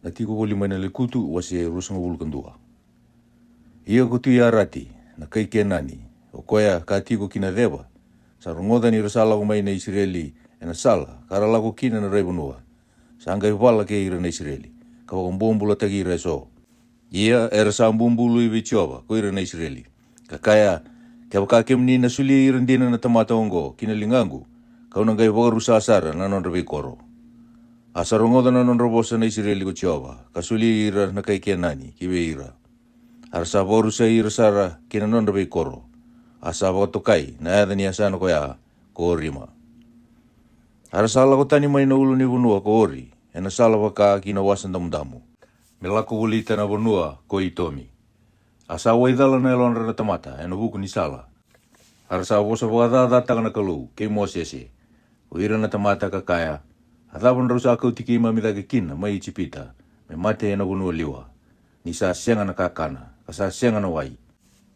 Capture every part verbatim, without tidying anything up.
Na tiko voli mai na lekutu, wase ruasagavulu ka dua. Ia ko Tui Arati, na kai Kenani, o koya ka tiko ki na ceva, sa rogoca ni ra sa lako mai na Isireli e na sala ka ra lako kina na raivanua, sa qai vala kei ira na Isireli, ka vakabobulataki ira e so. Ia era sa bubului vei Jiova ko ira na Isireli, ka kaya, Kevaka kemuni na solia ira dina na tamata oqo ki na ligaqu, ka'u na qai vakarusa sara na nodra veikoro. A sa rogoca na nodra vosa na Isireli ko Jiova, ka solia ira na kai Kenani ki vei ira. A ra sa vakarusai ira sara ki na nodra veikoro. A sa vakatokai na yaca ni yasana koya ko Orima. A ra sa lako tani mai na ulunivanua ko Ori, e na sala vaka ki na Wasa Damudamu, me lako volita na vanua ko Itomi. A sa waicala na yalodra na tamata e na vuku ni sala. A ra sa vosa vakacacataka na Kalou kei Mosese, ko ira na tamata, ka kaya, A cava drau sa kauti keimami cake kina mai Ijipita, me mate e na vanua liwa, ni sa sega na kakana, ka sa sega na wai?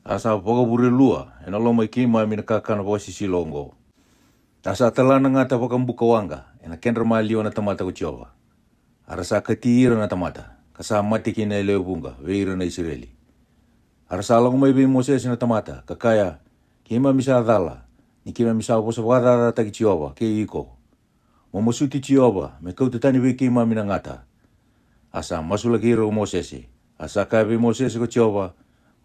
A sa vakavure lua e na loma i keimami na kakana vakasisila oqo. A sa tala na gata vakabukawaqa e na kedra maliwa na tamata ko Jiova. A ra sa kati ira na tamata, ka sa mate kina e lewe vuqa vei ira na Isireli. A ra sa lako mai vei Mosese na tamata, ka kaya, Keimami sa cala, ni keimami sa vosa vakacacataki Jiova kei iko. Mo masuti Jiova me kauta tani vei keimami na gata. A sa masulaki ira ko Mosese. A sa kaya vei Mosese ko Jiova,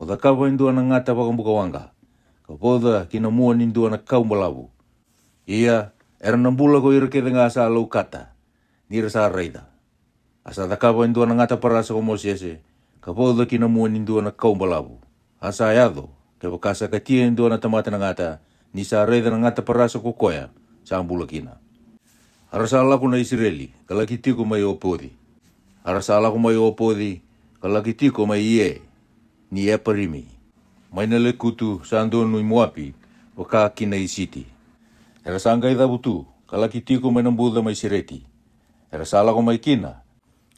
Mo cakava e dua na gata vakabukawaqa, ka vauca ki na mua ni dua na kau balavu. Ia era na bula ko ira kece ga sa laukata, ni ra sa raica. A sa cakava e dua na gata parasa ko Mosese, ka vauca ki na mua ni dua na kau balavu. A sa yaco, kevaka sa katia e dua na tamata na gata, ni sa raica na gata parasa ko koya sa bula kina. A ra sa lako na Isireli, ka laki tiko mai Opoci. A ra sa lako mai Opoci, ka laki tiko mai Ie ni Eparimi, mai na lekutu sa donu i Moapi, vaka ki na Isiti. Era sa qai cavutu, ka laki tiko mai na buca mai Sereti. Era sa lako mai kina,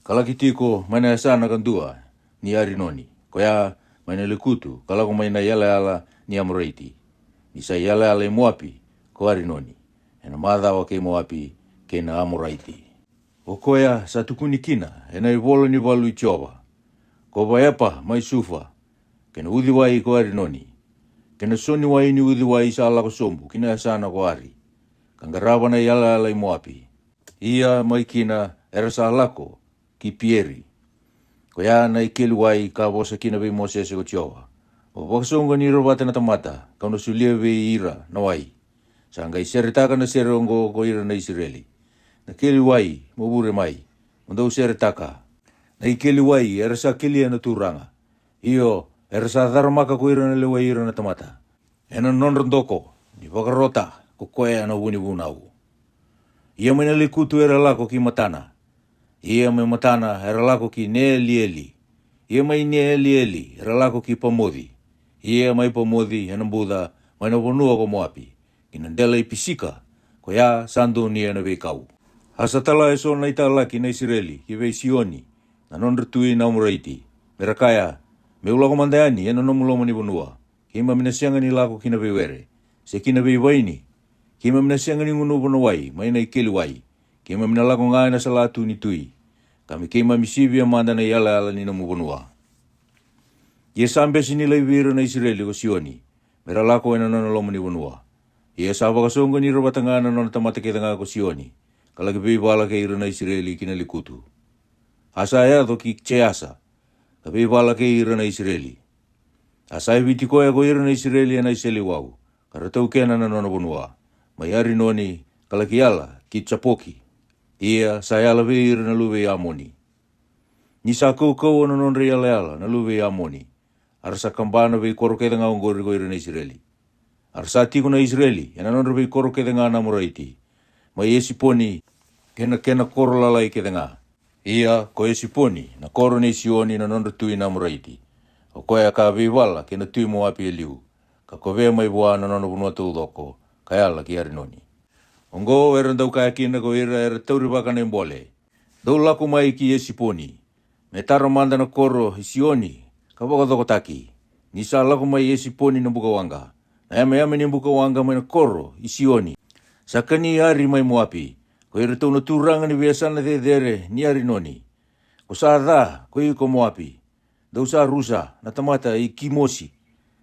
ka laki tiko mai na yasana kadua ni Arinoni, koya mai na lekutu, ka lako mai na iyalayala ni Amoraiti, ni sa iyalayala i Moapi ko Arinoni, e na macawa kei Moapi kei na Amoraiti. O koya sa tukuni kina e na ivola ni valu i Jiova, ko Vaepa mai Sufa, kei na uciwai ko Arinoni, kei na so ni wai ni uciwai sa lako sobu ki na yasana ko Ari, ka qarava na iyalayala i Moapi. Ia mai kina era sa lako ki Pieri, koya na ikeli wai ka vosa kina vei Mosese ko Jiova, Mo vakasoqoni ira vata na tamata, ka'u na solia vei ira na wai. Sa qai seretaka na sere oqo ko ira na Isireli, Na keli wai, mo vure mai, mo dou seretaka. Na ikeli wai era sa kelia na Turaga, io, era sa caramaka ko ira na lewai ira na tamata, e na nodra doko ni vakarota ko koya na vunivunau. Ia mai na lekutu era lako ki Matana. Ia mai Matana era lako ki Neelieli. Ia mai Neelieli era lako ki Pamoci. Ia mai Pamoci e na buca, mai na vanua ko Moapi, ki na dela i Pisika, koya sa donuya na veikau. A sa tala e so na italaki na Isireli ki vei Sioni, na nodra tui na Amoraiti, me ra kaya, Me'u lako mada yani e na nomu loma ni vanua, keimami na sega ni lako ki na veiwere, se ki na veivaini. Keimami na sega ni gunuva na wai mai na ikeli wai. Keimami na lako ga e na salatu ni tui, ka me keimami sivia mada na iyalayala ni nomu vanua. Ia sa bese ni laivi ira na Isireli ko Sioni, me ra lako e na nona loma ni vanua. Ia sa vakasoqoni ira vata ga na nona tamata kece ga ko Sioni, ka laki veivala kei ira na Isireli ki na lekutu. A sa yaco ki Jeasa, ka veivala kei ira na Isireli. A sa yaviti koya ko ira na Isireli e na iseleiwau, ka ra taukena na nona vanua, mai Arinoni, ka laki yala ki Japoki. Ia sa yala vei ira na luve i Amoni. Ni sa kaukauwa na nodra iyalayala na luve i Amoni, a ra sa kaba na veikoro kece ga oqori ko ira na Isireli. A ra sa tiko na Isireli e na nodra veikoro kece ga na Amoraiti, mai Esiponi, kei na kena koro lalai kece ga. Ia ko Esiponi na koro nei Sioni na nodra tui na Amoraiti, o koya ka veivala kei na tui Moapi e liu, ka kovea mai vua na nona vanua taucoko, ka yala ki Arinoni. Oqo era dau kaya kina ko ira era taurivaka na ibole, Dou lako mai ki Esiponi, me tara mada na koro i Sioni, ka vakacokotaki. Ni sa lako mai Esiponi na bukawaqa, na yameyame ni bukawaqa mai na koro i Sioni, sa kani Ari mai Moapi, ko iratou na turaga ni veiyasana cecere ni Arinoni, Ko sa ca ko iko Moapi, dou sa rusa na tamata i Kimosi.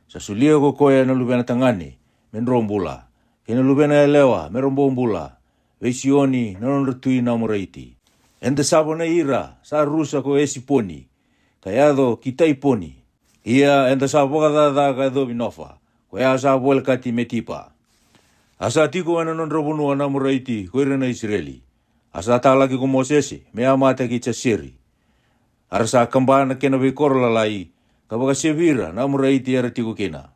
Sa solia ko koya na luvena tagane me dro bula, kei na luvena yalewa me ra bobula, vei Sioni na nodra tui na Amoraiti. Eda sa vanai ira sa rusa ko Esiponi, ka yaco ki Taiponi. Ia eda sa vakacaca ka yacovi Nofa, ko ya sa volekati Metipa. A sa tiko ena nodra vanua na Amoraiti ko ira na Isireli. A sa talaki ko Mosese me a mata ki Jaseri. A ra sa kaba na kena veikoro lalai, ka vakasevi ira na Amoraiti era tiko kina.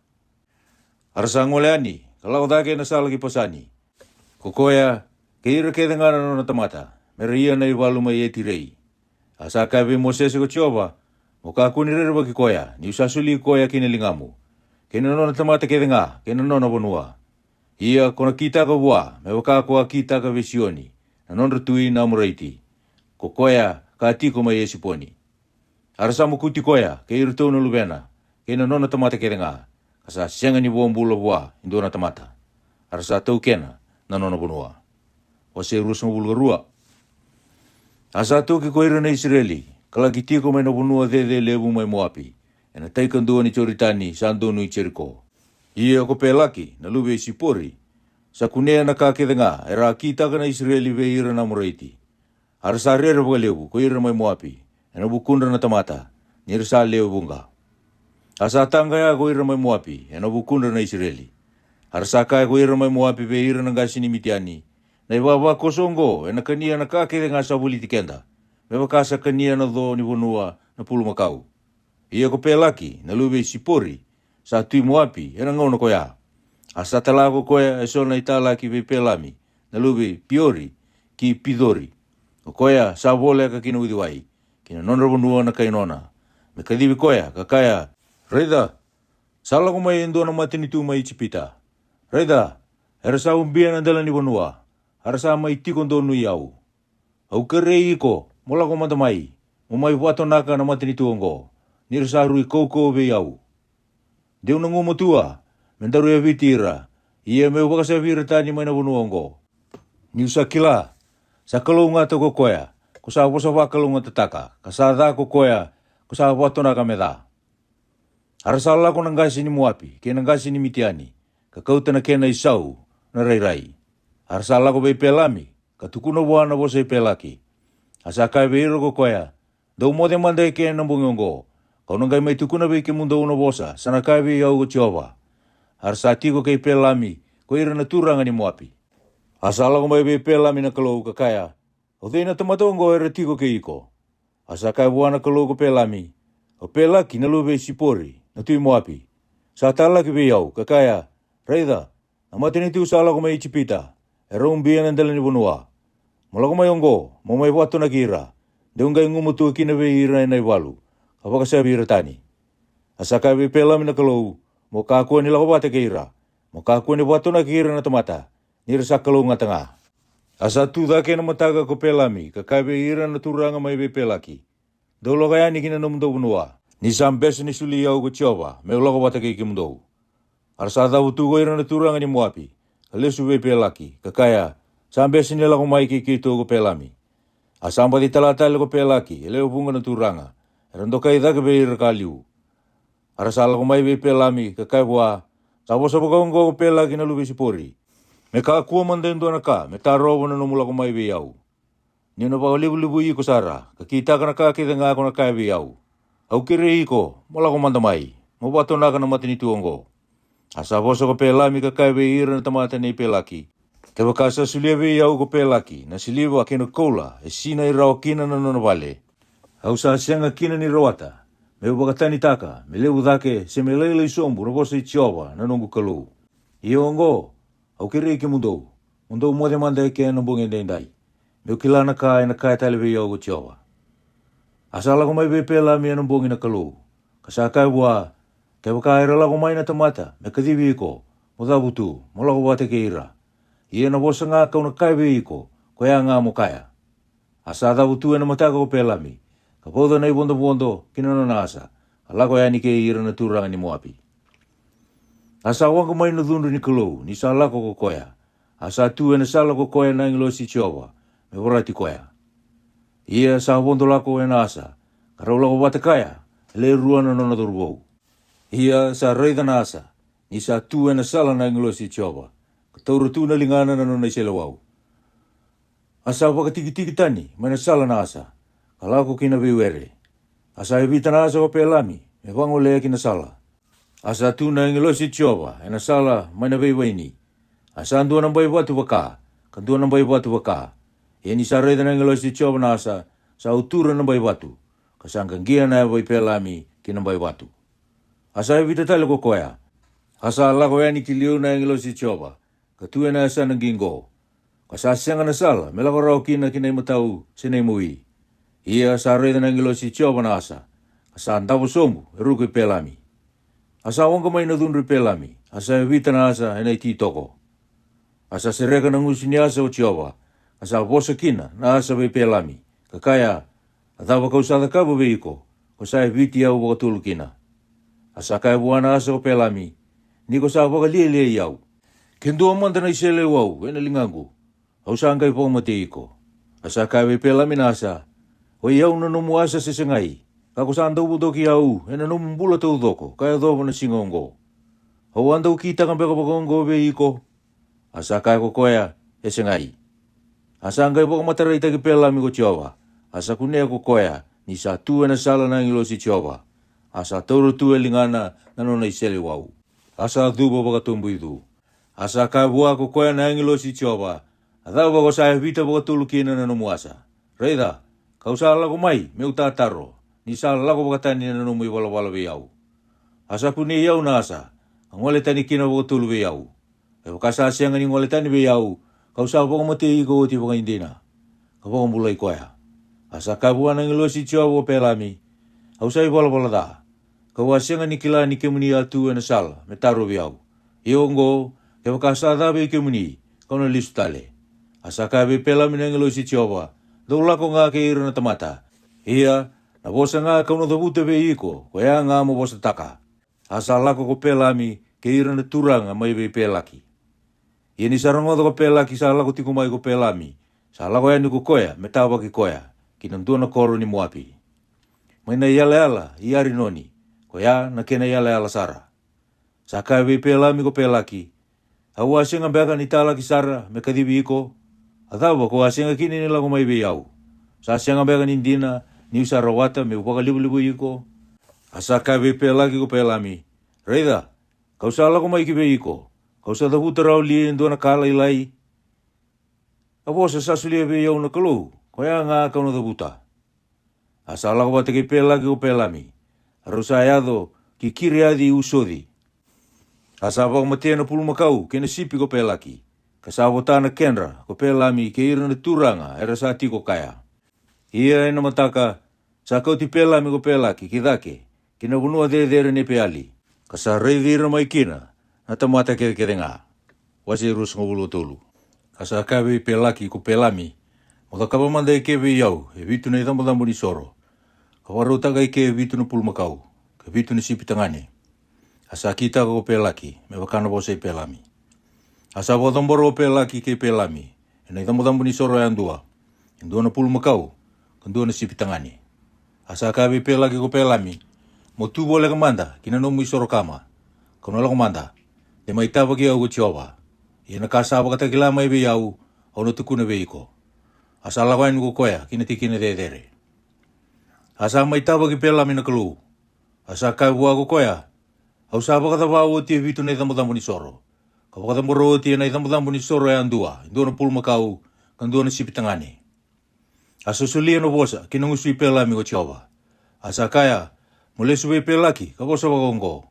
A ra sa gole yani ka lako cake ena sala ki Pasani, ko koya kei ira kece ga na nona tamata, me ra ia na ivalu mai Etirei. A sa kaya vei Mosese ko Jiova, mo kakua ni rerevaki koya, niu sa soli koya ki na ligamu, kei na nona tamata kece ga kei na nona vanua. Ia ko na kitaka vua me vaka ko a kitaka vei Sioni na nodra tui na Amoraiti, ko koya ka tiko mai Esiponi. A ra sa mokuti koya kei iratou na luvena kei na nona tamata kece ga, ka sa sega ni vuabula vua e dua na tamata. A ra sa taukena na nona vanua. Wase ruasagavulu ka rua. A sa toki ko ira na Isireli ka laki tiko mai na vanua cece levu mai Moapi, ena tai kadua ni Joritani sa donu i Jeriko. Ia ko Pelaki na luve i Sipori sa kunea na ka kece ga era a kitaka na Isireli vei ira na Amoraiti. A ra sa rere vakalevu ko ira mai Moapi ena vukudra na tamata, ni ra sa lewe vuqa. A sa taqaya ko ira mai Moapi ena vukudra na Isireli. A ra sa kaya ko ira mai Moapi vei ira na qase ni Mitiani, na ivavakoso oqo ena kania na ka kece ga sa voliti keda, me vaka sa kania na co ni vanua na pulumakau. Ia ko Pelaki na luve i Sipori sa tui Moapi ena gauna koya. A sa tala ko koya e so na italaki vei Pelami na luve i Piori ki Picori, o koya sa voleka ki na uciwai, ki na nodra vanua na kai nona, me kacivi koya, ka kaya, Raica, sa lako mai e dua na matanitu mai Ijipita. Raica, era sa ubia na dela ni vanua, a ra sa mai tiko donui au. Au kerei iko mo lako mada mai, mo mai vatonaka na matanitu oqo, ni ra sa rui kaukauwa vei au. Deu na gumatua me daru yaviti ira, ia me'u vakasavi ira tani mai na vanua oqo. Ni'u sa kila sa kalougata ko koya ko sa vosa vakalougatataka, ka sa ca ko koya ko sa vatonaka me ca. A ra sa lako na qase ni Moapi kei na qase ni Mitiani, ka kauta na kena isau na rairai. A ra sa lako vei Pelami, ka tukuna vua na vosa i Pelaki. A sa kaya vei ira ko koya, Dou moce mada eke na bogi oqo, ka'u na qai mai tukuna vei kemudou na vosa sa na kaya vei au ko Jiova. A ra sa tiko kei Pelami ko ira na turaga ni Moapi. A sa lako mai vei Pelami na Kalou, ka kaya, O cei na tamata oqo era tiko kei iko? A sa kaya vua na Kalou ko Pelami, O Pelaki na luve i Sipori na tui Moapi. Sa talaki vei au, ka kaya, Raica, na matanitu sa lako mai Ijipita, era ubia na dela ni vanua. Mo lako mai oqo, mo mai vatonaki ira, deu qai gumatua kina vei ira e na ivalu, ka vakasavi ira tani. A sa kaya vei Pelami na Kalou, Mo kakua ni lako vata kei ira, mo kakua ni vatonaki ira na tamata, ni ra sa kalougata ga. A sa tu cake e na mataka ko Pelami, ka kaya vei ira na turaga mai vei Pelaki, Dou lako yani ki na nomudou vanua, ni sa bese ni soli au ko Jiova me'u lako vata kei kemudou. A ra sa cavutu ko ira na turaga ni Moapi, ka lesu vei Pelaki, ka kaya, Sa bese ni lako mai kei keitou ko Pelami. A sa baci tala tale ko Pelaki e lewe vuqa na turaga, era dokai cake vei ira ka liu. A ra sa lako mai vei Pelami, ka kaya vua, Sa vosa vakaoqo ko Pelaki na luve i Sipori, Me kakua mada e dua na ka me tarova na nomu lako mai vei au. Ni'u na vakalevulevui iko sara, ka kitaka na ka kece ga ko na kaya vei au. Au kerei iko mo lako mada mai, mo vatonaka na matanitu oqo. A sa vosa ko Pelami, ka kaya vei ira na tamata nei Pelaki, Kevaka sa solia vei au ko Pelaki na siliva kei na koula e sinai rawa kina na nona vale, au sa sega kina ni rawata me'u vakatanitaka me levu cake se me lailai sobu na vosa i Jiova na noqu Kalou. Ia oqo, au kerei kemudou, mo dou moce mada eke e na bogi edaidai, me'u kila na ka e na kaya tale vei au ko Jiova. A sa lako mai vei Pelami e na bogi na Kalou, ka sa kaya vua, Kevaka era lako mai na tamata me kacivi iko, mo cavutu mo lako vata kei ira. Ia na vosa ga ka'u na kaya vei iko, koya ga mo kaya. A sa cavutu e na mataka ko Pelami, ka vauca na ivodovodo ki na nona asa, ka lako yani kei ira na turaga ni Moapi. A sa waqa mai na cudru ni Kalou ni sa lako ko koya. A sa tu e na sala ko koya na agilosi i Jiova me vorati koya. Ia sa vodo lako ena asa, ka rau lako vata kaya e le rua na nona cauravou. Ia sa raica na asa, ni sa tu ena sala na agilosi i Jiova, ka taura tu na ligana na nona iseleiwau. A sa vakatikitiki tani mai na sala na asa, ka lako ki na veiwere. A sa yavita na asa ko Pelami me vagolea ki na sala. A sa tu na agilosi i Jiova ena sala mai na veivaini. A sa dua na bai vatu vaka, ka dua na bai vatu vaka. Ia ni sa raica na agilosi i Jiova na asa, sa utura na bai vatu, ka sa qaqiya na yava i Pelami ki na bai vatu. A sa yavita tale ko koya. A sa lako yani ki liu na agilosi i Jiova, ka tu ena yasana qiqo, ka sa sega na sala me lako rawa kina ki na imatau se na imawi. Ia sa raica na agilosi i Jiova na asa, ka sa davo sobu e ruku i Pelami. A sa oqa mai na cudru i Pelami, a sa yavita na asa ena ititoko. A sa sereka na gusu ni asa o Jiova, ka sa vosa kina na asa vei Pelami, ka kaya, A cava kau sa cakava vei iko, ko sa yaviti au vakatolu kina? A sa kaya vua na asa ko Pelami, Ni ko sa vakalialiai au, ke dua mada na iseleiwau ena ligaqu, au sa qai vakamatei iko. A sa kaya vei Pelami na asa, Oi au na nomu asa se segai, ka ko sa dauvodoki au ena nomu bula taucoko ka yacova na siga oqo? Au a dau kitaka beka vakaoqo vei iko? A sa kaya ko koya, E segai. A sa qai vakamataraitaki Pelami ko Jiova, a sa kunea ko koya ni sa tu ena sala na agilosi i Jiova, a sa taura tu e ligana na nona iseleiwau, a sa cuva vakatoboicu. A sa kaya vua ko koya na agilosi i Jiova, A cava ko sa yavita vakatolu kina na nomu asa? Raica, kau sa lako mai me'u tataro, ni sa lako vakatani na nomu ivalavala vei au. A sa kunei au na asa, ka gole tani kina vakatolu vei au. Kevaka sa sega ni gole tani vei au, kau sa vakamatei iko oti vakaidina, ka vakabulai koya. A sa kaya vua na agilosi i Jiova ko Pelami, Au sa ivalavala ca, kau a sega ni kila ni kemuni a tu ena sala me tarovi au. Ia oqo, kevaka sa ca vei kemuni, kau na lesu tale. A sa kaya vei Pelami na agilosi i Jiova, Dou lako ga kei ira na tamata. Ia, na vosa ga kau na cavuta vei iko, koya ga mo vosataka. A sa lako ko Pelami kei ira na turaga mai vei Pelaki. Ia ni sa rogoca ko Pelaki sa lako tiko mai ko Pelami, sa lako yani ko koya me tavaki koya ki na dua na koro ni Moapi, mai na iyalayala i Arinoni, koya na kena iyalayala sara. Sa kaya vei Pelami ko Pelaki, Au a sega beka ni talaki sara me kacivi iko? A cava ko a sega kina ni lako mai vei au? Sa sega beka ni dina ni'u sa rawata me'u vakalivaliva iko? A sa kaya vei Pelaki ko Pelami, Raica, kau sa lako mai ki vei iko, kau sa cavuta rawa li e dua na ka lailai? A vosa sa solia vei au na Kalou, koya ga kau na cavuta. A sa lako vata kei Pelaki ko Pelami, a rau sa yaco ki Kiriaci Usoci. A sa vakamatea na pulumakau kei na sipi ko Pelaki, ka sa vota na kedra ko Pelami kei ira na turaga era sa tiko kaya. Ia ena mataka, sa kauti Pelami ko Pelaki ki cake, ki na vanua cecere ni Peali, ka sa raici ira mai kina na tamata kecekece ga. Wase e ruasagavulu ka tolu. A sa kaya vei Pelaki ko Pelami, Mo cakava mada eke vei au e vitu na icabocabo ni soro, ka vakarautaka eke e vitu na pulumakau, ka vitu na sipi tagane. A sa kitaka ko Pelaki me vaka na vosa i Pelami. A sa vakacabora o Pelaki kei Pelami ena icabocabo ni soro yadua, e dua na pulumakau, ka dua na sipi tagane. A sa kaya vei Pelaki ko Pelami, Mo tu voleka mada ki na nomu isoro kama, kau na lako mada, de mai tavaki au ko Jiova. Ia na ka sa vakatakila mai vei au, au na tukuna vei iko. A sa lako yani ko koya ki na tikina cecere. A sa mai tavaki Pelami na Kalou. A sa kaya vua ko koya, Au sa vakacava oti e vitu na icabocabo ni soro, ka vakacabora oti ena icabocabo ni soro yadua e dua na pulumakau, ka dua na sipi tagane. A sa solia na vosa ki na gusu i Pelami ko Jiova. A sa kaya, Mo lesu vei Pelaki ka vosa vakaoqo.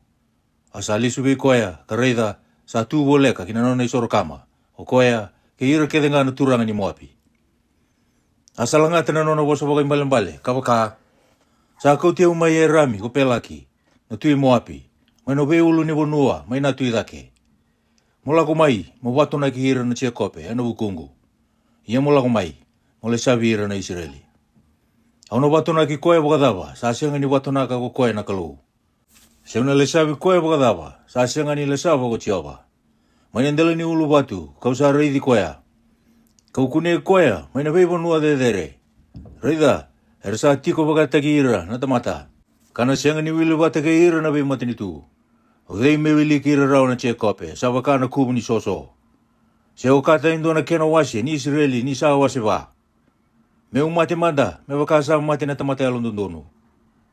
A sa lesu vei koya, ka raica, sa tu voleka ki na nona isoro kama, o koya, kei ira kece ga na turaga ni Moapi. A sa lagata na nona vosa vakaibalebale, ka vaka, Sa kauti au mai Erami ko Pelaki, na tui Moapi, mai na veiulu ni vanua mai na tui cake. Mo lako mai, mo vatonaki ira na Jekope ena vukuqu. Ia mo lako mai, mo lesavi ira na Isireli. Au na vatonaki koya vakacava sa sega ni vatonaka ko koya na Kalou? Se au na lesavi koya vakacava sa sega ni lesava ko Jiova? Mai na dela ni uluvatu kau sa raici koya, kau kunei koya mai na veivanua cecere. Raica, era sa tiko vakataki ira na tamata, ka na sega ni wili vata kei ira na veimatanitu. O cei me wiliki ira rawa na Jekope, sa vaka na kuvu ni soso? Se okata e dua na kena wase ni Isireli ni sa wase va. Meu mate mada me vaka sa mate na tamata yalododonu.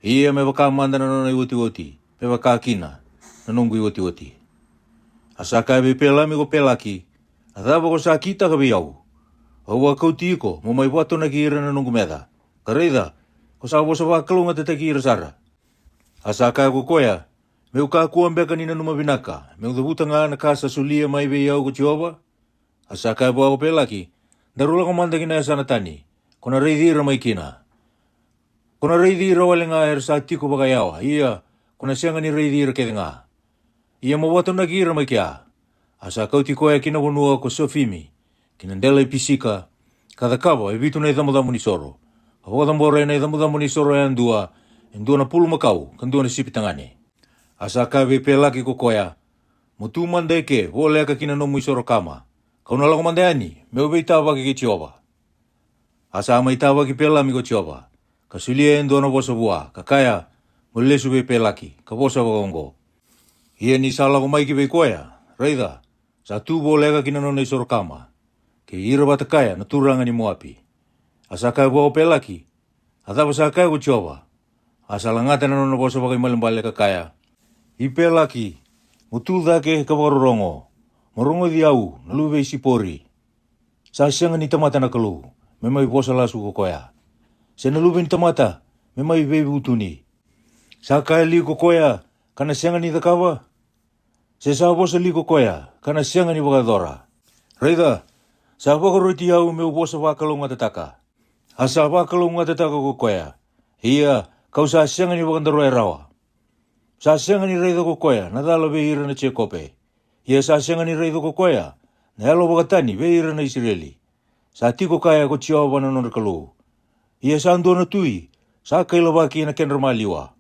Ia me vaka mada na nona iotioti me vaka kina na noqu iotioti. A sa kaya vei Pelami ko Pelaki, a cava ko sa kitaka vei au? Au a kauti iko mo mai vatonaki ira na noqu meca, ka raica, ko sa vosa vakalougatataki ira sara. A sa kaya ko koya, meu kakua beka ni nanuma vinaka meu cavuta ga na ka sa solia mai vei au ko Jiova? A sa kaya vua ko Pelaki, daru lako mada ki na yasana tani, ko na raici ira mai kina. Ko na raici ira wale ga era sa tiko vakayawa, ia ko na sega ni raici ira kece ga. Ia mo vatonaki ira mai kea. A sa kauti koya ki na vanua ko Sofimi, ki na dela i Pisika, ka cakava e vitu na icabocabo ni soro, ka vakacabora e na icabocabo ni soro yadua e dua na pulumakau ka dua na sipi tagane. A sa kaya vei Pelaki ko koya, mo tu mada eke voleka ki na nomu isoro kama, kau na lako mada yani meu veitavaki kei Jiova. A sa mai tavaki Pelami ko Jiova, ka solia e dua na vosa vua, ka kaya, mo lesu vei Pelaki, ka vosa vakaoqo. Ia ni sa lako mai ki vei koya, raica, sa tu voleka ki na nona isoro kama, kei ira vata kaya na turaga ni Moapi. A sa kaya vua ko Pelaki, a cava sa kaya ko Jiova? A sa lagata na nona vosa vakaibalebale ka kaya, i Pelaki, mo tu cake ka vakarorogo, mo rogoci au na luve i Sipori. Sa sega ni tamata na Kalou me mai vosa lasu ko koya, se na luve ni tamata me mai veivutuni. Sa kaya li ko koya, ka na sega ni cakava? Se sa vosa li ko koya, ka na sega ni vakayacora? Raica, sa vakaroti au meu vosa vakalougatataka, a sa vakalougatataka ko koya, ia kau sa sega ni vakadaroya rawa. Sa sega ni raica ko koya na cala vei ira na Jekope, ia sa sega ni raica ko koya na yalo vakatani vei ira na Isireli. Sa tiko kaya ko Jiova na nodra Kalou, ia sa dua na tui sa kailavaki e na kedra maliwa.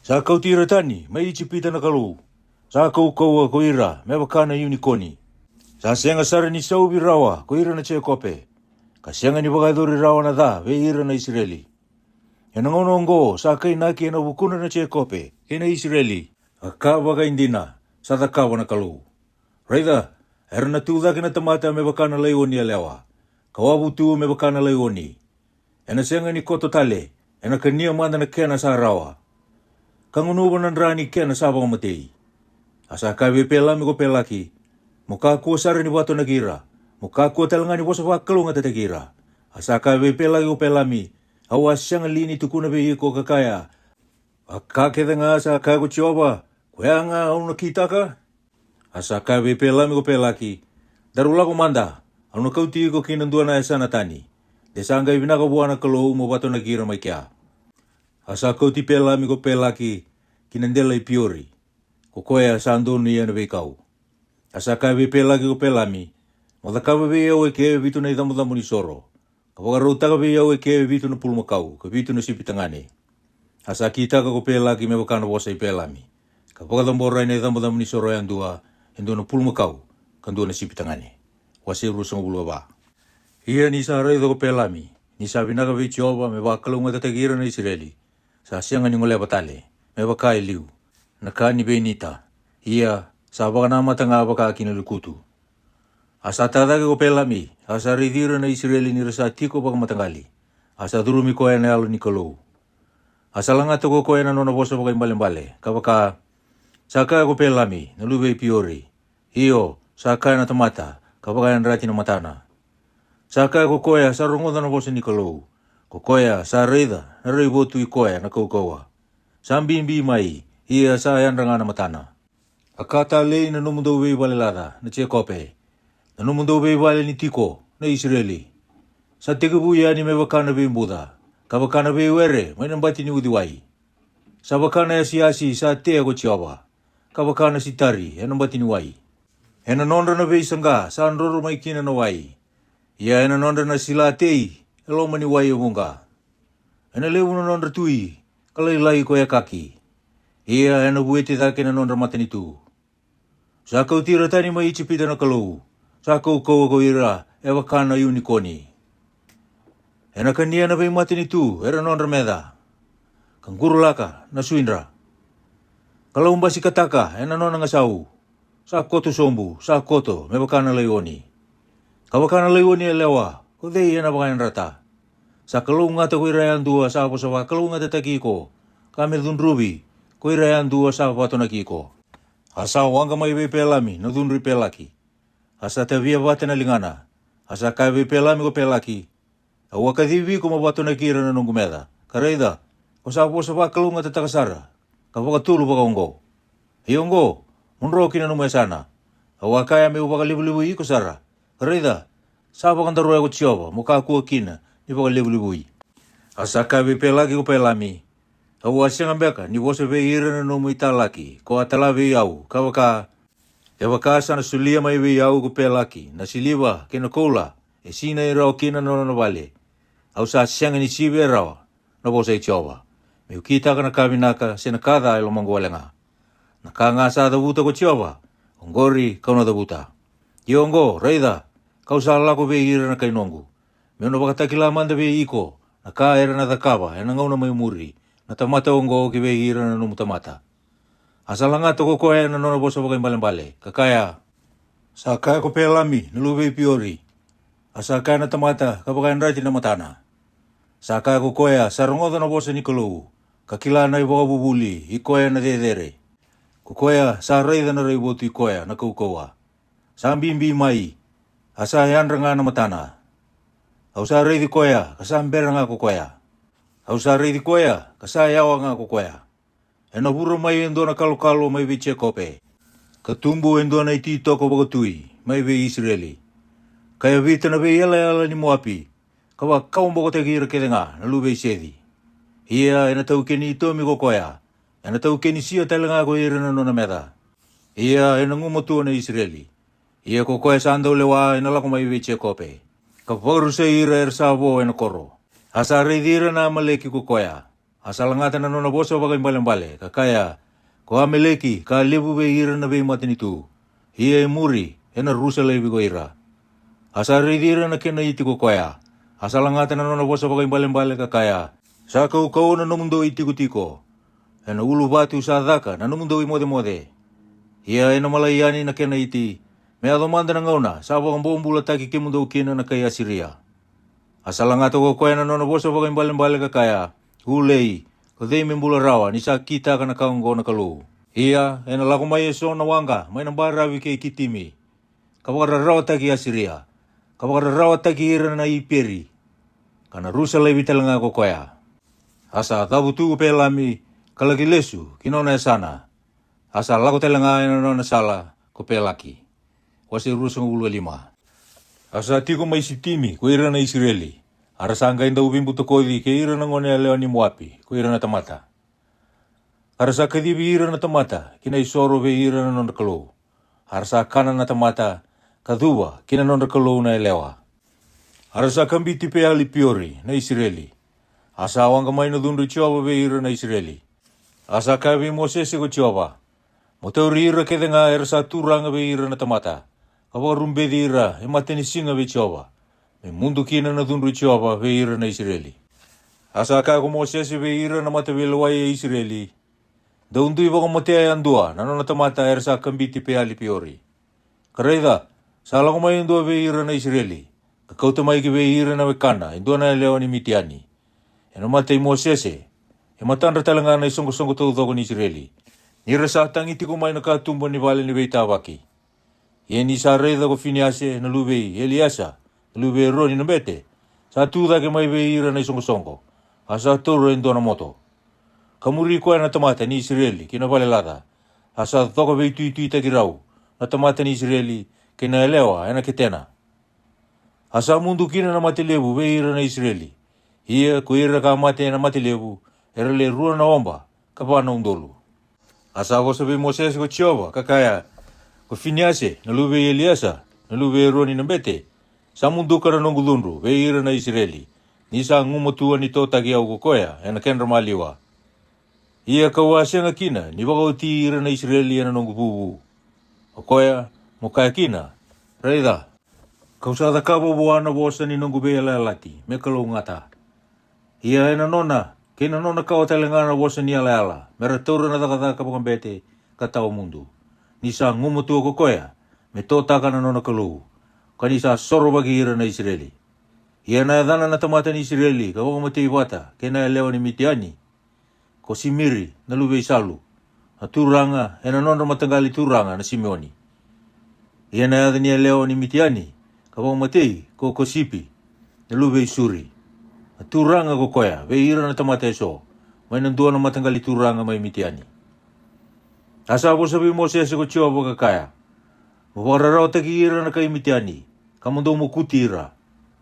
Sa kauti ira tani mai Ijipita na Kalou, sa kaukauwa ko ira me vaka na iunikoni. Sa sega sara ni sauvi rawa ko ira na Jekope, ka sega ni vakayacori rawa na ca vei ira na Isireli. E na gauna oqo sa kainaki e na vukudra na Jekope kei na Isireli a ka vakaidina sa cakava na Kalou. Raica, era na tu cake na tamata me vaka na laioni yalewa, ka wavu tu me vaka na laioni. E na sega ni koto tale, e na kania mada na kena sa rawa, ka gunuva na dra ni kena sa vakamatei. A sa kaya vei Pelami ko Pelaki, mo kakua sara ni vatonaki ira, mo kakua tale ga ni vosa vakalougatataki ira. A sa kaya vei Pelaki ko Pelami, au a sega li ni tukuna vei iko ka kaya, a ka kece ga sa kaya ko Jiova, koya ga au na kitaka? A sa kaya vei Pelami ko Pelaki, daru lako mada, au na kauti iko ki na dua na yasana tani, de sa qai vinaka vua na Kalou mo vatonaki ira mai kea. A sa kauti Pelami ko Pelaki ki na dela i Piori, ko koya sa donuya na veikau. A sa kaya vei Pelaki ko Pelami, mo cakava vei au eke vitu na icabocabo ni soro, ka vakarautaka vei au eke vitu na pulumakau ka vitu na sipi tagane. A sa kitaka ko Pelaki me vaka na vosa i Pelami, ka vakacabora e na icabocabo ni soro yadua e dua na pulumakau ka dua na sipi tagane. Wase ruasagavulu ka va. Ia ni sa raica ko Pelami ni sa vinaka vei Jiova me vakalougatataki ira na Isireli, sa sega ni goleva tale me vaka e liu na ka ni veinita, ia sa vakanamata ga vaka ki na lekutu. A sa tacake ko Pelami, a sa raici ira na Isireli ni ra sa tiko vakamataqali, a sa curumi koya na Yalo ni Kalou. A sa lagata ko koya na nona vosa vakaibalebale ka vaka, sa kaya ko Pelami na luve i Piori, io, sa kaya na tamata ka vakayadrati na matana. Sa kaya ko koya sa rogoca na vosa ni Kalou, ko koya sa raica na raivotu i koya na kaukauwa. Sa bibi mai, ia sa yadra ga na matana. A ka talei na nomudou veivale laca na Jekope, na nomudou veivale ni tiko na Isireli. Sa tekivu yani me vaka na veibuca, ka vaka na veiwere mai na bati ni uciwai. Sa vaka na yasiyasi sa tea ko Jiova, ka vaka na sitari e na bati ni wai. E na nodra na veisaqa sa droro mai kina na wai, ia e na nodra na sila tei e loma ni wai e vuqa. E na levu na nodra tui ka lailai ko yakaki, ia e na vueti cake na nodra matanitu. Sa kauti ira tani mai Ijipita na Kalou, sa kaukauwa ko ira e vaka na iunikoni. Ena kania na veimatanitu era nodra meca, ka qurulaka na suidra. Ka laubasikataka ena nona gasau. Sa koto sobu, sa koto me vaka na laioni. Ka vaka na laioni yalewa, ko cei ena vakayadrata? Sa kalougata ko ira yadua sa vosa vakalougatataki iko, ka me cudruvi ko ira yadua sa vatonaki iko. A sa waqa mai vei Pelami na cudru i Pelaki, a sa tavia vata na ligana. A sa kaya vei Pelami ko Pelaki, Au a kacivi iko mo vatonaki ira na noqu meca, ka raica, ko sa vosa vakalougatataka sara, ka vakatolu vakaoqo. Ia oqo, mo dro ki na nomu yasana. Au a kaya meu vakalevulevui iko sara, ka raica, sa vakadaroya ko Jiova mo kakua kina ni vakalevulevui. A sa kaya vei Pelaki ko Pelami, Au a sega beka ni vosa vei ira na nomu italaki ko a tala vei au, ka vaka, kevaka sa na solia mai vei au ko Pelaki na siliva kei na koula e sinai rawa kina na nona vale, au sa sega ni sivi e rawa na vosa i Jiova, meu kitaka na ka vinaka se na ka ca e lomaqu wale ga. Na ka ga sa cavuta ko Jiova, oqori kau na cavuta. Ia oqo, raica, kau sa lako vei ira na kai noqu, meu na vakatakila mada vei iko na ka era na cakava ena gauna mai muri na tamata oqo ki vei ira na nomu tamata. A sa lagata ko koya na nona vosa vakaibalebale, ka kaya, Sa kaya ko Pelami na luve i Piori, a sa kaya na tamata ka vakayadrati na matana. Sa kaya ko koya sa rogoca na vosa ni Kalou, ka kila na ivakavuvuli i koya na cecere. Ko koya sa raica na raivotu i koya na kaukauwa. Sa bibi mai, a sa yadra ga na matana. Au sa raici koya ka sa bera ga ko koya. Au sa raici koya ka sa yawa ga ko koya. Ena vura mai e dua na kalokalo mai vei Jekope, ka tubu e dua na ititoko vakatui mai vei Isireli. Ka yavita na veiyalayala ni Moapi, ka vakawabokotaki ira kece ga na luve i Seci. Ia ena taukeni Itomi ko koya, ena taukeni Sia tale ga ko ira na nona meca. Ia ena gumatua na Isireli. Ia ko koya sa dau lewa ena lako mai vei Jekope, ka vakarusai ira era sa vo ena koro. A sa raici ira na Amaleki ko koya, a sa lagata na nona vosa vakaibalebale, ka kaya, Ko Amaleki ka levu vei ira na veimatanitu, ia e muri ena rusa laivi ko ira. A sa raici ira na Kenaiti ko koya, a sa lagata na nona vosa vakaibalebale, ka kaya, Sa kaukauwa na nomudou itikotiko, ena uluvatu sa caka na nomudou imocemoce. Ia ena malai yani na Kenaiti, me yaco mada na gauna sa vakabobulataki kemudou kina na kai Asiria. A sa lagata ko koya na nona vosa vakaibalebale, ka kaya, Ulei, ko cei me bula rawa ni sa kitaka na ka oqo na Kalou? Ia ena lako mai eso na waqa mai na baravi kei Kitimi, ka vakararawataki Asiria, ka vakararawataki ira na Iperi, ka na rusa laivi tale ga ko koya. A sa cavutu ko Pelami, ka laki lesu ki nona yasana. A sa lako tale ga ena nona sala ko Pelaki. Wase ruasagavulu ka lima. A sa tiko mai Sitimi ko ira na Isireli, a ra sa qai dau veibutakoci kei ira na gone yalewa ni Moapi ko ira na tamata. A ra sa kacivi ira na tamata ki na isoro vei ira na nodra kalou. A ra sa kana na tamata, ka cuva ki na nodra kalou na yalewa. A ra sa kabiti Peali Piori na Isireli. A sa waqa mai na cudru i Jiova vei ira na Isireli. A sa kaya vei Mosese ko Jiova, Mo tauri ira kece ga era sa turaga vei ira na tamata, ka vakarubeci ira e matanisiga vei Jiova, me mudu kina na cudru i Jiova vei ira na Isireli. A sa kaya ko Mosese vei ira na mataveilewai e Isireli, Dou dui vakamatea yadua na nona tamata era sa kabiti Peali Piori. Ka raica, sa lako mai e dua vei ira na Isireli, ka kauta mai ki vei ira na wekana e dua na yalewa ni Mitiani, ena mata i Mosese, e matadra tale ga na isoqosoqo taucoko ni Isireli, ni ra sa tagi tiko mai na katuba ni vale ni veitavaki. Ia ni sa raica ko Finiase na luve i Eliesa, na luve i Eroni na bete, sa tu cake mai vei ira na isoqosoqo, a sa taura e dua na moto. Ka muri koya na tamata ni Isireli ki na vale laca, a sa coka veituituitaki rau na tamata ni Isireli kei na yalewa ena ketena. A sa mudu kina na mate levu vei ira na Isireli. Ia ko ira ka mate ena mate levu, era le rua na oba ka va na udolu. A sa vosa vei Mosese ko Jiova, ka kaya, Ko Finiase na luve i Eliesa, na luve i Eroni na bete, sa muduka na noqu cudru vei ira na Isireli, ni sa gumatua ni totaki au ko koya ena kedra maliwa. Ia kau a sega kina ni vakaoti ira na Isireli ena noqu vuvu. O koya, mo kaya kina, Raica, Ka'u sa cakava vua na vosa ni noqu veiyalayalati me kalougata. Ia e na nona, kei na nona kawa tale ga na vosa ni yalayala, me ra taura na cakacaka vakabete ka tawa mudu. Ni sa gumatua ko koya me totaka na nona Kalou, ka ni sa sorovaki ira na Isireli. Ia na yacana na tamata ni Isireli ka vakamatei vata kei na yalewa ni Mitiani, ko Simiri na luve i Salu, na turaga e na nodra mataqali turaga na Simeoni. Ia na yaca ni yalewa ni Mitiani ka vakamatei ko Kosipi na luve i Suri, na turaga ko koya vei ira na tamata eso, mai na dua na mataqali turaga mai Mitiani. A sa vosa vei Mosese ko Jiova ka kaya, Mo vakararawataki ira na kai Mitiani, ka mo dou mokuti ira,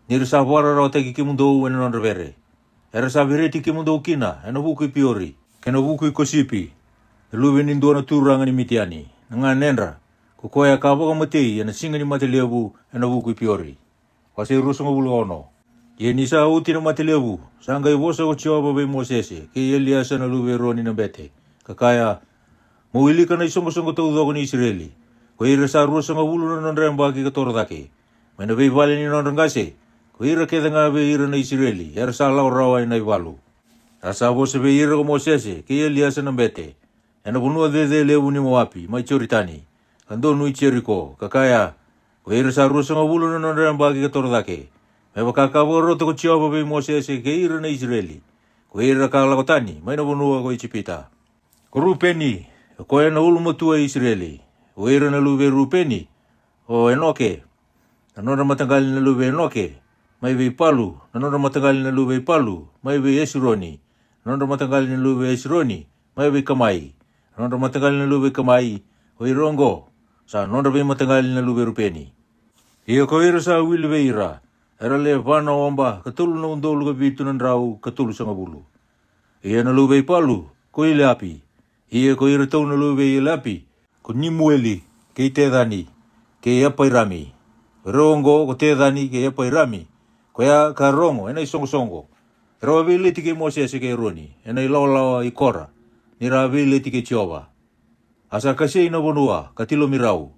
ni ra sa vakararawataki kemudou e na nodra vere. Era sa vereti kemudou kina e na vuku i Piori, kei na vuku i Kosipi, na luve ni dua na turaga ni Mitiani, na ganedra, ko koya ka vakamatei e na siga ni mate levu e na vuku i Piori. Wase ruasagavulu ka ono. Ia ni sa oti na mate levu, sa qai vosa ko Jiova vei Mosese kei Eliasa na luve i Eroni na bete, ka kaya, Mo wilika na isoqosoqo taucoko ni Isireli, ko ira sa ruasagavulu na nodra yabaki ka toro cake, mai na veivale ni nodra qase, ko ira kece ga vei ira na Isireli era sa lako rawa e na ivalu. A sa vosa vei ira ko Mosese kei Eliasa na bete, e na vanua cecelevu ni Moapi mai Joritani, ka donui Jeriko, ka kaya, Ko ira sa ruasagavulu na nodra yabaki ka toro cake, me vaka ka vakarota ko Jiova vei Mosese kei ira na Isireli, ko ira ka lako tani mai na vanua ko Ijipita. Ko Rupeni, o koya na ulumatua i Isireli, o ira na luve i Rupeni, o Enoke, na nodra mataqali na luve i Enoke, mai vei Palu, na nodra mataqali na luve i Palu, mai vei Esironi, na nodra mataqali na luve i Esironi, mai vei Kamai, na nodra mataqali na luve i Kamai. O ira oqo sa nodra veimataqali na luve i Rupeni. Ia ko ira sa wili vei ira, era le va na oba ka tolu na udolu ka vitu na drau ka tolusagavulu. Ia na luve i Palu, ko Iliapi. Ia ko iratou na luve i Iliapi, ko Nimueli, kei Tecani, kei Epairami. O ira oqo ko Tecani kei Epairami, koya ka rogo e na isoqosoqo, era a veileti kei Mosese kei Eroni e na ilawalawa i Kora, ni ra a veileti kei Jiova. A sa kasei na vanua ka tilomi rau,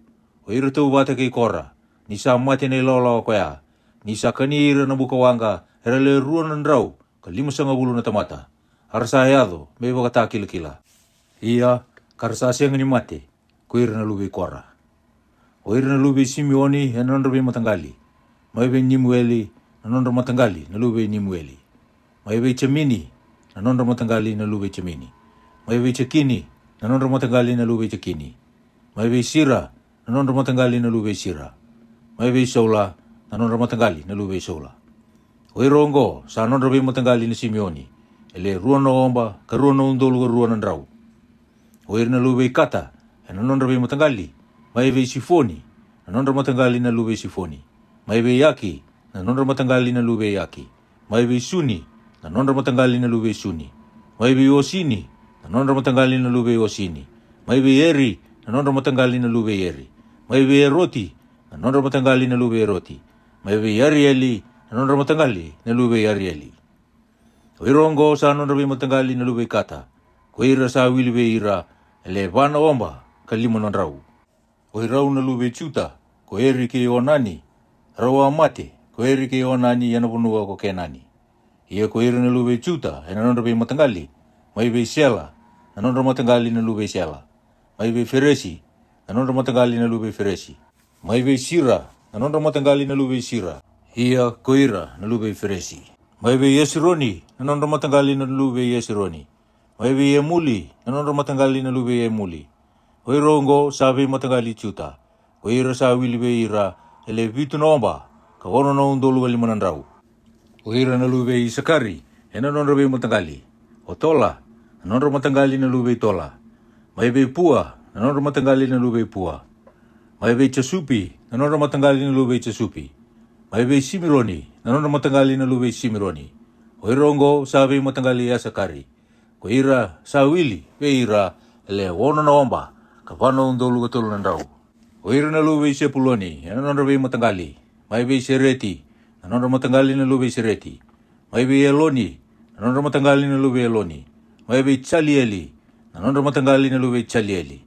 o iratou vata kei Kora, ni sa mate na ilawalawa koya, ni sa kani ira na bukawaqa era le rua na drau ka limasagavulu na tamata, a ra sa yaco me ivakatakilakila. Ia, ka ra sa sega ni mate, ko ira na luve i Kora. O ira na luve i Simioni e na nodra veimataqali, mai vei Nimueli, na nodra mataqali na luve i Nimueli. Mai vei Jamini, na nodra mataqali na luve i Jamini. Mai vei Jakini, na nodra mataqali na luve i Jakini. Mai vei Sira, na nodra mataqali na luve i Sira. Mai vei Saula, na nodra mataqali na luve i Saula. O ira oqo sa nodra veimataqali na Simioni, e le rua na oba ka rua na udolu ka rua na drau. O ira na luve i Kata e na nodra veimataqali, mai vei Sifoni, na nodra mataqali na luve i Sifoni. Mai vei Aki, na nodra mataqali na luve i Aki. Mai vei Suni, na nodra mataqali na luve i Suni. Mai vei Osini, na nodra mataqali na luve i Osini. Mai vei Eri, na nodra mataqali na luve i Eri. Mai vei Eroti, na nodra mataqali na luve i Eroti. Mai vei Arieli, na nodra mataqali na luve i Arieli. O ira oqo sa nodra veimataqali na luve i Kata, ko ira sa wili vei ira, e le va na oba ka lima na drau. O irau na luve i Juta, ko Eri kei Onani, rau a mate ko Eri kei Onani e na vanua ko Kenani. Ia ko ira na luve i Juta e na nodra veimataqali, mai vei Sela, na nodra mataqali na luve i Sela. Mai vei Feresi, na nodra mataqali na luve i Feresi. Mai vei Sira, na nodra mataqali na luve i Sira. Ia ko ira na luve i Feresi. Mai vei Esironi, na nodra mataqali na luve i Esironi. Mai vei Emuli, na nodra mataqali na luve i Emuli. O ira oqo sa veimataqali i Juta, ko ira sa wili vei ira, e le vitu na oba ka ono na udolu ka lima na drau. O ira na luve i Isakari e na nodra veimataqali, o Tola, na nodra mataqali na luve i Tola. Mai vei Pua, na nodra mataqali na luve i Pua. Mai vei Jasupi, na nodra mataqali na luve i Jasupi. Mai vei Simironi, na nodra mataqali na luve i Simironi. O ira oqo sa veimataqali i Isakari, ko ira sa wili vei ira, e le ono na oba ka va na udolu ka tolu na drau. O ira na luve i Sepuloni e na nodra veimataqali, mai vei Sereti, na nodra mataqali na luve i Sereti. Mai vei Eloni, na nodra mataqali na luve i Eloni. Mai vei Jalieli, na nodra mataqali na luve i Jalieli.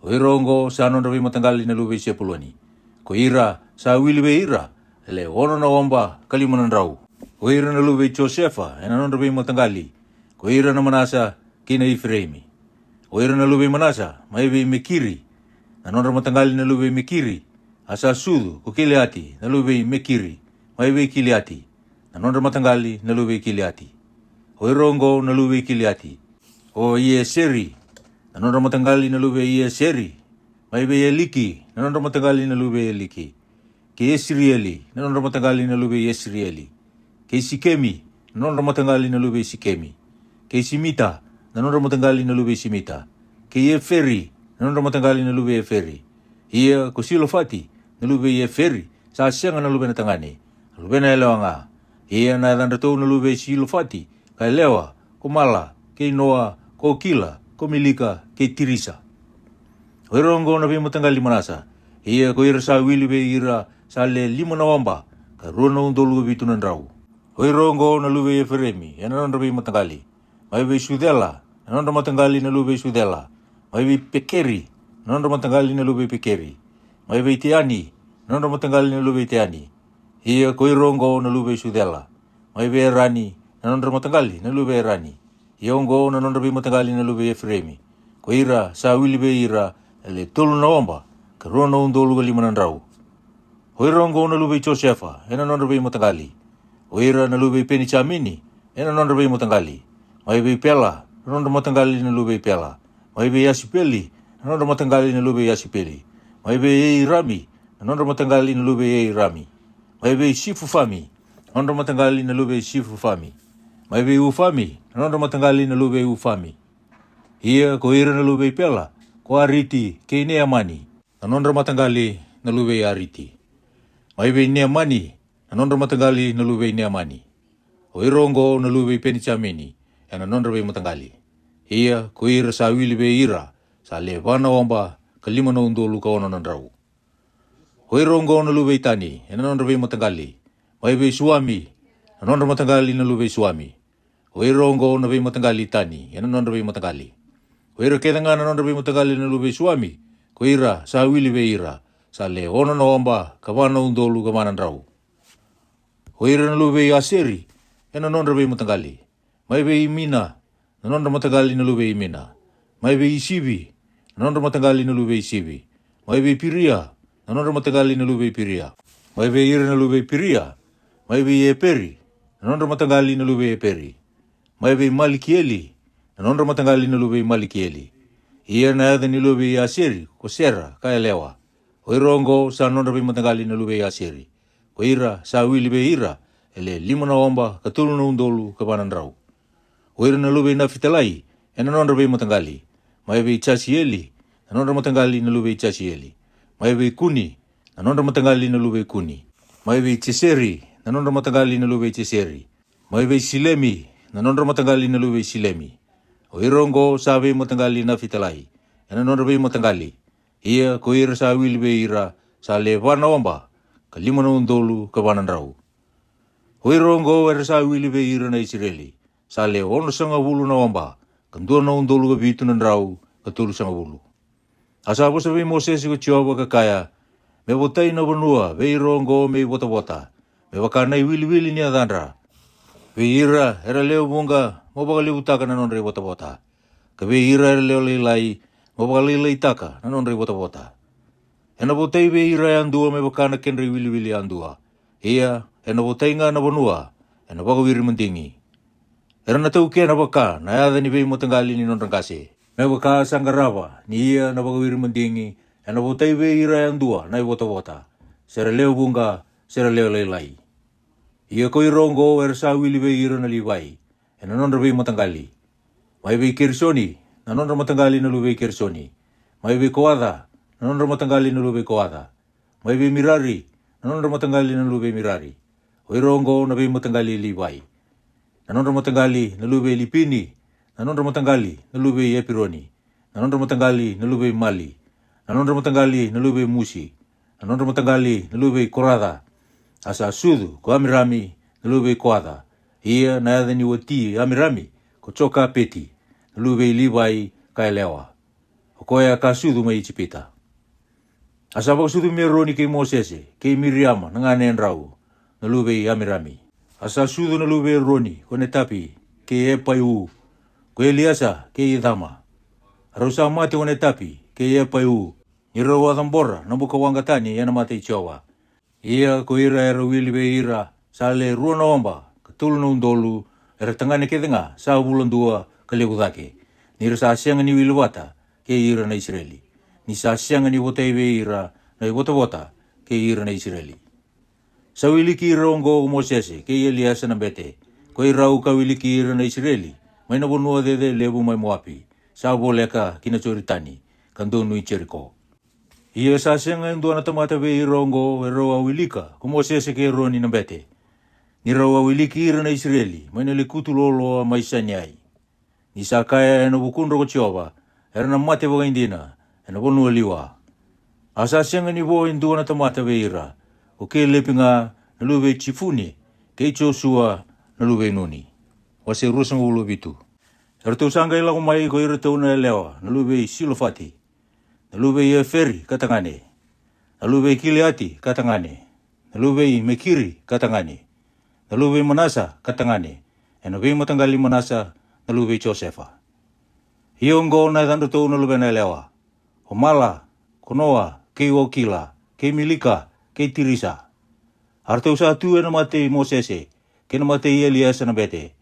O ira oqo sa nodra veimataqali na luve i Sepuloni, ko ira sa wili vei ira, e le ono na oba ka lima na drau. O ira na luve i Josefa e na nodra veimataqali, ko ira na Manasa kei na Ifireimi. O ira na luve i Manasa, mai vei Mekiri, na nodra mataqali na luve i Mekiri, a sa sucu ko Kiliati na luve i Mekiri, mai vei Kiliati, na nodra mataqali na luve i Kiliati. O ira oqo na luve i Kiliati: o Ieseri, na nodra mataqali na luve i Ieseri, mai vei Eliki, na nodra mataqali na luve i Eliki, kei Esirieli, na nodra mataqali na luve i Esirieli, kei Sikemi, na nodra mataqali na luve i Sikemi, kei Simita, na nodra mataqali na luve i Simita, kei Eferi, na nodra mataqali na luve i Eferi. Ia ko Silofati, na luve i Eferi, sa sega na luvena tagane, na luvena yalewa ga. Ia na yacadratou na luve i Silofati ka yalewa, ko Mala, kei Noa, ko Kila, ko Milika, kei Tirisa. O ira oqo na veimataqali i Manasa, ia ko ira sa wili vei ira sa le lima na oba ka rua na udolu ka vitu na drau. O ira oqo na luve i Efereimi e na nodra veimataqali: mai vei Sucela, na nodra mataqali na luve i Sucela, mai vei Pekeri, na nodra mataqali na luve i Pekeri, mai vei Teani, na nodra mataqali na luve i Teani. Ia ko ira oqo na luve i Sucela: mai vei Erani, na nodra mataqali na luve i Erani. Ia oqo na nodra veimataqali na luve i Efereimi, ko ira sa wili vei ira, e le tolu na oba ka rua na udolu ka lima na drau. O ira oqo na luve i Josefa e na nodra veimataqali: o ira na luve i Penijamini e na nodra veimataqali, mai vei Pela, na nodra mataqali na luve i Pela, mai vei Asipeli, na nodra mataqali na luve i Asipeli, mai vei Eirami, na nodra mataqali na luve i Eirami, mai vei Sifufami, na nodra mataqali na luve i Sifufami, mai vei Ufami, na nodra mataqali na luve i Ufami. Ia ko ira na luve i Pela, ko Ariti kei Neamani, na nodra mataqali na luve i Ariti, mai vei Neamani, na nodra mataqali na luve i Neamani. O ira oqo na luve i Penijamini e na nodra veimataqali, ia ko ira sa wili vei ira sa le va na oba ka lima na udolu ka ono na drau. O ira oqo na luve i Tani e na nodra veimataqali: mai vei Suami, na nodra mataqali na luve i Suami, o ira oqo na veimataqali i Tani e na nodra veimataqali. O ira kece ga na nodra veimataqali na luve i Suami, ko ira sa wili vei ira, sa le ono na oba ka va na udolu ka va na drau. O ira na luve i Aseri e na nodra veimataqali: mai vei Imina, na nodra mataqali na luve i Imina, mai vei Isivi, na nodra mataqali na luve i Isivi, mai vei Piria, na nodra mataqali na luve i Piria, mai vei ira na luve i Piria, mai vei Eperi, na nodra mataqali na luve i Eperi, mai vei Malikieli, na nodra mataqali na luve i Malikieli. Ia na yaca ni luve i Aseri ko Sera ka yalewa. O ira oqo sa nodra veimataqali na luve i Aseri: ko ira sa wili vei ira, e le lima na oba ka tolu na udolu ka va na drau. O ira na luve i Nafitalai e na nodra veimataqali: mai vei Jasieli, na nodra mataqali na luve i Jasieli, mai vei Kuni, na nodra mataqali na luve i Kuni, mai vei Jeseri, na nodra mataqali na luve i Jeseri, mai vei Silemi, na nodra mataqali na luve i Silemi. O ira oqo sa veimataqali i Nafitalai e na nodra veimataqali, ia ko ira sa wili vei ira, sa le va na oba ka lima na udolu ka va na drau. O ira oqo era sa wili vei ira na Isireli, sa le onosagavulu na oba ka dua na udolu ka vitu na drau ka tolusagavulu. A sa vosa vei Mosese ko Jiova, ka kaya: Me votai na vanua vei ira oqo me ivotavota, me vaka na iwiliwili ni yacadra, vei ira era lewe vuqa mo vakalevutaka na nodra ivotavota, ka vei ira era lewe lailai mo vakalailaitaka na nodra ivotavota. Ena votai vei ira yadua me vaka na kedra iwiliwili yadua, ia ena votai ga na vanua ena vakawiri madigi. Era na taukena vaka na yaca ni veimataqali ni nodra qase, me vaka sa qarava ni ia na vakawiri madigi. Ena votai vei ira yadua na ivotavota, se ra lewe vuqa se ra lewe lailai. Ia ko ira oqo era sa wili vei ira na Livai ena nodra veimataqali: mai vei Kerisoni, na nodra mataqali na luve i Kerisoni; mai vei Koaca, na nodra mataqali na luve i Koaca; mai vei Mirari, na nodra mataqali na luve i Mirari. O ira oqo na veimataqali i Livai: na nodra mataqali na luve i Lipini, na nodra mataqali na luve i Epironi, na nodra mataqali na luve i Mali, na nodra mataqali na luve i Musi, na nodra mataqali na luve i Koraca. A sa sucu ko Amirami na luve i Koaca, ia na yaca ni wati i Amirami ko Jokapeti, na luve i Livai ka yalewa, o koya ka sucu mai Ijipita. A sa vakasucumi Eroni kei Mosese kei Miriama na ganedrau, na luve i Amirami. A sa sucu na luve i Eroni ko Netapi kei Epaiu, ko Eliesa kei Icama. A rau sa mate ko Netapi kei Epaiu, ni rau a cabora na buka waqa tani e na mata i Jiova. Ia ko ira era wili vei ira sa le rua na oba ka tolu na udolu, era tagane kece ga sa vula dua ka levu cake, ni ra sa sega ni wili vata kei ira na Isireli, ni sa sega ni votai vei ira na i votavota kei ira na Isireli. Sa wiliki ira oqo ko Mosese kei Eliesa na bete, ko i rau ka wiliki ira na Isireli mai na vanua cece levu mai Moapi, sa voleka ki na Joritani, ka donui Jeriko. Ia sa sega e dua na tamata vei ira oqo e rau a wilika ko Mosese kei Eroni na bete, ni rau a wiliki ira na Isireli mai na lekutu loloa mai Saineai. Ni sa kaya e na vukudra ko Jiova, era na mate vakaidina e na vanua liwa. A sa sega ni vo e dua na tamata vei ira, ko Kelepi ga na luve i Jifune, kei Josua na luve i Nuni. Wase ruasagavulu vitu. Eratou sa qai lako mai ko iratou na yalewa na luve i Silofati, na luve i Eferi ka tagane, na luve i Kiliati ka tagane, na luve i Mekiri ka tagane, na luve i Manasa ka tagane, e na veimataqali i Manasa, na luve i Josefa. Ia oqo na yacadratou na luvena yalewa: o Mala, ko Noa, kei Okila, kei Milika, kei Tirisa. A ratou sa tu e na mata i Mosese, kei na mata i Eliesa na bete,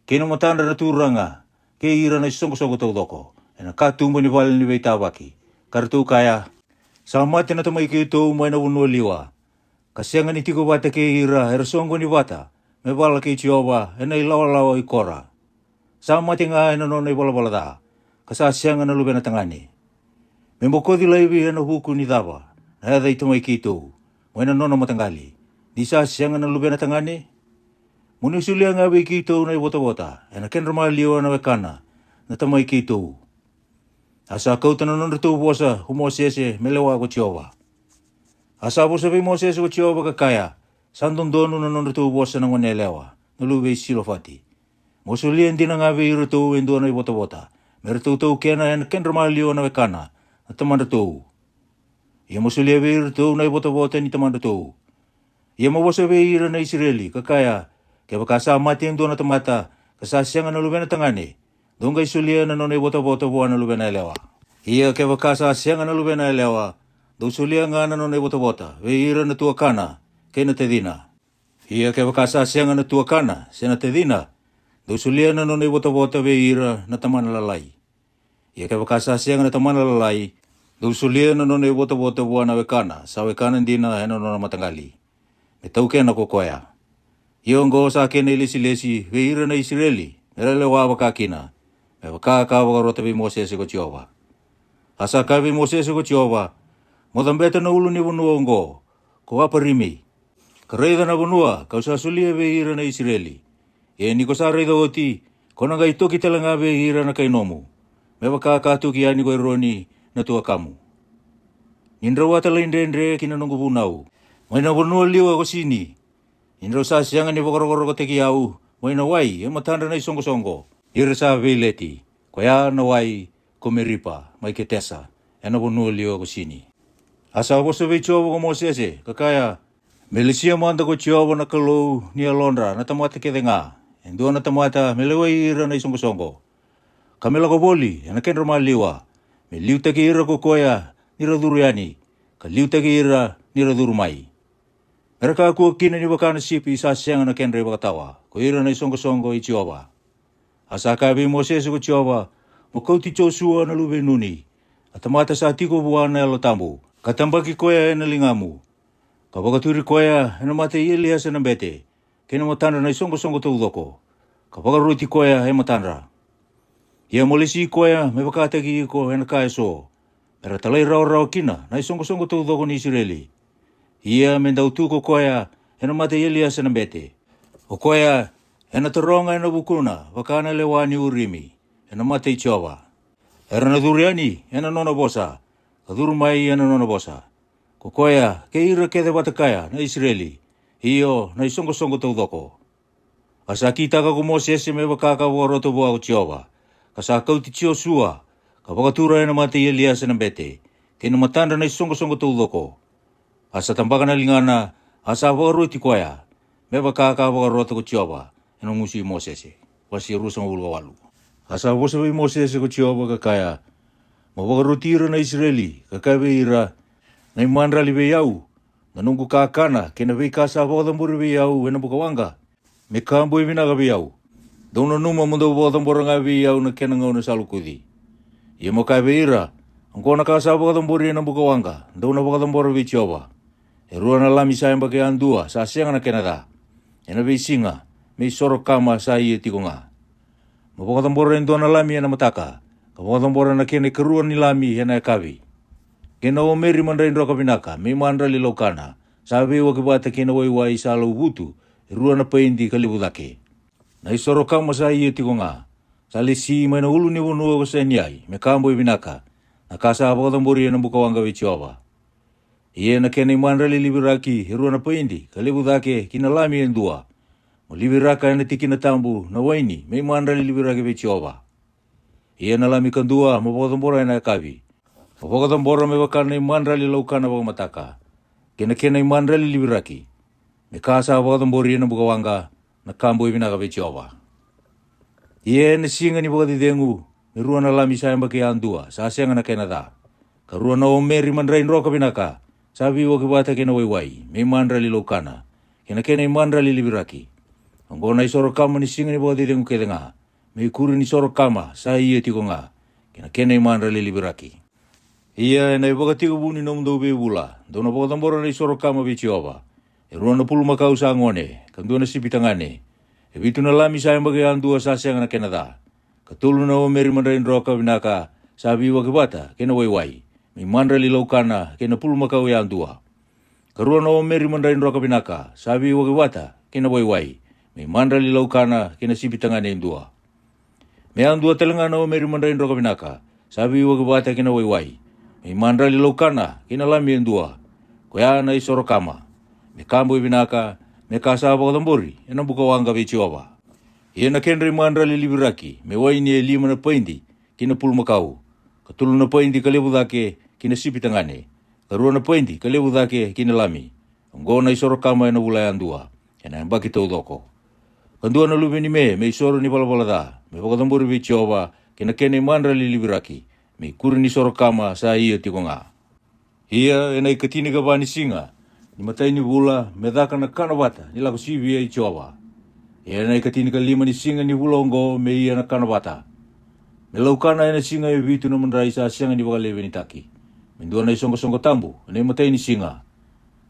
kei na matadra na turaga, kei ira na i soqosoqo taucoko, e na katuba ni vale ni veitavaki, ka ratou kaya: Sa mate na tamai keitou mai na vanua liwa, ka sega ni tiko vata kei ira era soqoni vata me vala kei Jiova e na i lawalawa i Kora. Sa mate ga e na nona i valavala ca, ka sa sega na luvena tagane. Me bokoci laivi e na vuku ni cava na yaca i tamai keitou mai na nona mataqali, ni sa sega na luvena tagane? Mo ni solia ga vei keitou na i votavota e na kedra maliwa na wekana na tamai keitou. A sa kauta na nodratou vosa ko Mosese me lewa ko Jiova. A sa vosa vei Mosese ko Jiova ka kaya: Sa dodonu na nodratou vosa na gone yalewa na luve i Silofati. Mo solia dina ga vei iratou e dua na i votavota, me ratou taukena e na kedra maliwa na wekana na tamadratou. Ia mo solia vei iratou na i votavota ni tamadratou. Ia mo vosa vei ira na Isireli, ka kaya: Kevaka sa mate e dua na tamata, ka sa sega na luvena tagane, dou qai solia na nona i votavota vua na luvena yalewa. Ia kevaka sa sega na luvena yalewa, dou solia ga na nona i votavota vei ira na tuakana kei na tacina. Ia kevaka sa sega na tuakana se na tacina, dou solia na nona i votavota vei ira na tamana lalai. Ia kevaka sa sega na tamana lalai, dou solia na nona i votavota vua na wekana sa wekana dina e na nona mataqali, me taukena ko koya. Ia oqo sa kena i lesilesi vei ira na Isireli me ra lewa vaka kina, me vaka ka vakarota vei Mosese ko Jiova. A sa kaya vei Mosese ko Jiova: Mo cabeta na ulu ni vanua oqo ko Aparimi, ka raica na vanua ka'u sa solia vei ira na Isireli. Ia ni ko sa raica oti, ko na qai toki tale ga vei ira na kai nomu, me vaka ka toki yani ko Eroni na tuakamu, ni drau a talaidredre ki na noqu vunau, mai na vanua liwa ko Sini, ni drau sa sega ni vakarokorokotaki au mai na wai e matadra na i soqosoqo, ni ra sa veileti, koya na wai ko Meripa mai Ketesa, e na vanua liwa ko Sini. A sa vosa vei Jiova ko Mosese, ka kaya: Me lesia mada ko Jiova na Kalou ni yalodra na tamata kece ga e dua na tamata me lewai ira na i soqosoqo, ka me lako voli e na kedra maliwa, me liutaki ira ko koya ni ra curu yani, ka liutaki ira ni ra curu mai, me ra kakua kina ni vaka na sipi sa sega na kedra i vakatawa, ko ira na i soqosoqo i Jiova. A sa kaya vei Mosese ko Jiova: Mo kauti Josua na luve i Nuni, a tamata sa tiko vua na Yalo Tabu, ka tabaki koya e na ligamu, ka vakaturi koya e na mata i Eliesa na bete, kei na matadra na i soqosoqo taucoko, ka vakaroti koya e matadra. Ia mo lesi koya me vakataki iko e na ka e so, me ra talairawarawa kina na i soqosoqo taucoko ni Isireli. Ia me dau tu ko koya e na mata i Eliesa na bete, o koya e na taroga e na vukuna vaka na lewa ni Urimi e na mata i Jiova. Era na curu yani e na nona vosa, ka curu mai e na nona vosa, ko koya kei ira kece vata kaya na Isireli, io, na i soqosoqo taucoko. A sa kitaka ko Mosese me vaka ka vakarota vua ko Jiova, ka sa kauti Josua, ka vakatura e na mata i Eliesa na bete, kei na matadra na isoqosoqo taucoko. A sa tabaka na ligana, a sa vakaroti koya, me vaka ka vakarota ko Jiova ena gusu i Mosese. Wase ruasagavulu ka walu. A sa vosa vei Mosese ko Jiova ka kaya, Mo vakaroti ira na Isireli, ka kaya vei ira, Na imadrali vei au, na noqu kakana kei na veika sa vakacabori vei au ena bukawaqa, me ka boi vinaka vei au. Dou nanuma mo dou vakacabora ga vei au na kena gauna sa lokuci. Ia mo kaya vei ira, Oqo na ka sa vakacabori ena bukawaqa dou na vakacabora vei Jiova: e rua na lami sa yabaki yadua sa sega na kena ca, ena veisiga, me isoro kama sa ia tiko ga. Mo vakacabora e dua na lami ena mataka, ka vakacabora na kena ikarua ni lami ena yakavi. Kei na omeri madrai droka vinaka me imadrali laukana, sa veiwaki vata kei na waiwai sa lauvutu, e rua na paidi ka levu cake. Na isoro kama sa ia tiko ga, sa lesi mai na ulunivanua ko Seniai me ka boi vinaka, na ka sa vakacabori ena bukawaqa vei Jiova. Ia na kena imadrali liviraki e rua na paidi ka levu cake ki na lami e dua. Mo liviraka ena tikina tabu na waini me imadrali liviraki vei Jiova. Ia na lami kadua mo vakacabora ena yakavi, mo vakacabora me vaka na imadrali laukana vakamataka, kei na kena imadrali liviraki, me ka sa vakacabori ena bukawaqa, na ka boi vinaka vei Jiova. Ia ena siga ni vakacecegu, me rua na lami sa yabaki yadua sa sega na kena ca, ka rua na omeri madrai droka vinaka, sa veiwaki vata kei na waiwai me imadrali laukana, kei na kena imadrali liviraki. Oqo na isoro kama ni siga ni vakacecegu kece ga, me ikuri ni soro kama sa ia tiko ga, kei na kena imadrali liviraki. Ia ena ivakatekivu ni nomudou veivula dou na vakacabora na isoro kama vei Jiova: e rua na pulumakau sa gone, ka dua na sipi tagane, e vitu na lami sa yabaki yadua sa sega na kena ca, ka tolu na omeri madrai droka vinaka, sa veiwaki vata kei na waiwai, me imadrali laukana kei na pulumakau yadua, ka rua na omeri madrai droka vinaka, sa veiwaki vata kei na waiwai, me imadrali laukana kei na sipi tagane e dua. Me yadua tale ga na omeri madrai droka vinaka, sa veiwaki vata kei na waiwai, me imadrali laukana kei na lami e dua. Koya na isoro kama, me ka boi vinaka, me ka sa vakacabori ena bukawaqa vei Jiova. Ia na kedra imadrali liviraki me waini e lima na paidi ki na pulumakau, ka tolu na paidi ka levu cake ki na sipi tagane, ka rua na paidi ka levu cake ki na lami. Oqo na isoro kama ena vula yadua, ena yabaki taucoko. Ka dua na luve ni me me isoro ni valavala ca, me vakacabori vei Jiova, kei na kena imadrali liviraki, me ikuri ni soro kama sa ia tiko ga. Ia ena ikatinikava ni siga ni matai ni vula me caka na kana vata ni lako sivia i Jiova. Ia ena ikatinikalima ni siga ni vula oqo me ia na kana vata. Me laukana ena siga e vitu na madrai sa sega ni vakalevenitaki, me dua na isoqosoqo tabu ena imatai ni siga.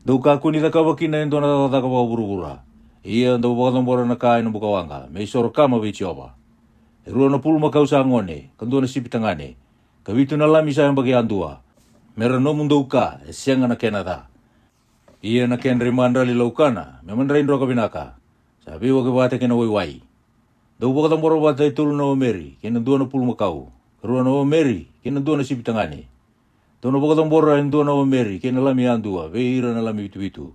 Dou kakua ni cakava kina e dua na cakacaka vakavuravura. Ia dou vakacabora na ka ena bukawaqa me isoro kama vei Jiova: e rua na pulumakau sa gone, ka dua na sipi tagane, ka vitu na lami sa yabaki yadua, me ra nomudou ka e sega na kena ca. Ia na kedra imadrali laukana me madrai droka vinaka, sa veiwaki vata kei na waiwai. Dou vakacabora vata e tolu na omeri kei na dua na pulumakau, ka rua na omeri kei na dua na sipi tagane. Dou na vakacabora e dua na omeri kei na lami yadua vei ira na lami vituvitu,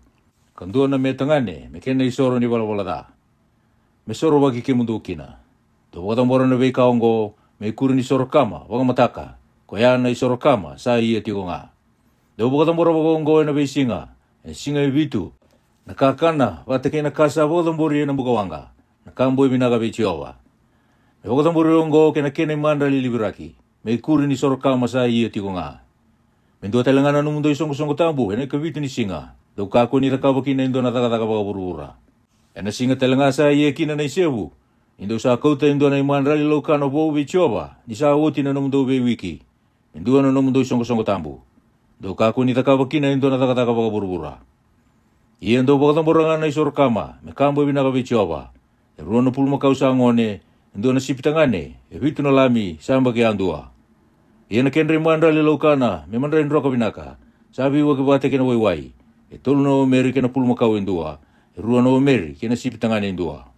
ka dua na me tagane me kena isoro ni valavala ca, me sorovaki kemudou kina. Dou vakacabora na veika oqo me ikuri ni soro kama vakamataka, koya na isoro kama sa ia tiko ga. Dou vakacabora vakaoqo ena veisiga, ena siga e vitu, na kakana vata kei na ka sa vakacabori ena bukawaqa, na ka boi vinaka vei Jiova. Me vakacabori oqo kei na kena imadrali liviraki, me ikuri ni soro kama sa ia tiko ga. Me dua tale ga na nomudou isoqosoqo tabu ena ikavitu ni siga, dou kakua ni cakava kina e dua na cakacaka vakavuravura. Ena siga tale ga sa ia kina na isevu, ni dou sa kauta e dua na imadrali laukana vou vei Jiova ni sa oti na nomudou veiwiki, me dua na nomudou isoqosoqo tabu, dou kakua ni cakava kina e dua na cakacaka vakavuravura. Ia dou vakacabora ga na isoro kama me ka boi vinaka vei Jiova: e rua na pulumakau sa gone, e dua na sipi tagane, e vitu na lami sa yabaki yadua. Ia na kedra imadrali laukana me madrai droka vinaka, sa veiwaki vata kei na waiwai, e tolu na omeri kei na pulumakau e dua, e rua na omeri kei na sipi tagane e dua,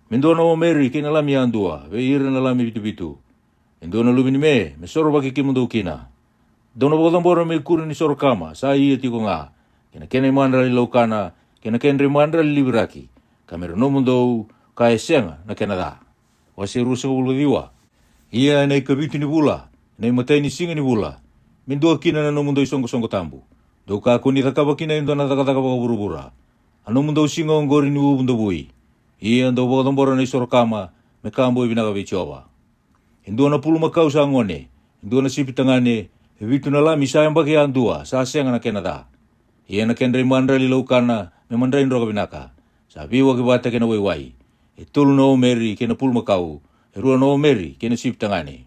me dua na omeri kei na lami yadua vei ira na lami vituvitu, e dua na luve ni me me sorovaki kemudou kina. Dou na vakacabora me ikuri ni soro kama sa ia tiko ga, kei na kena imadrali laukana, kei na kedra imadrali liviraki, ka me ra nomudou ka e sega na kena ca. Wase ruasagavulu ka ciwa. Ia ena ikavitu ni vula, ena imatai ni siga ni vula, me dua kina na nomudou isoqosoqo tabu. Dou kakua ni cakava kina e dua na cakacaka vakavuravura. A nomudou siga oqori ni uvu davui. Ia dou vakacabora na isoro kama me ka boi vinaka vei Jiova. E dua na pulumakau sa gone, e dua na sipi tagane, e vitu na lami sa yabaki yadua sa sega na kena ca. Ia na kedra imadrali laukana me madrai droka vinaka, sa veiwaki vata kei na waiwai. E tolu na omeri kei na pulumakau, e rua na omeri kei na sipi tagane.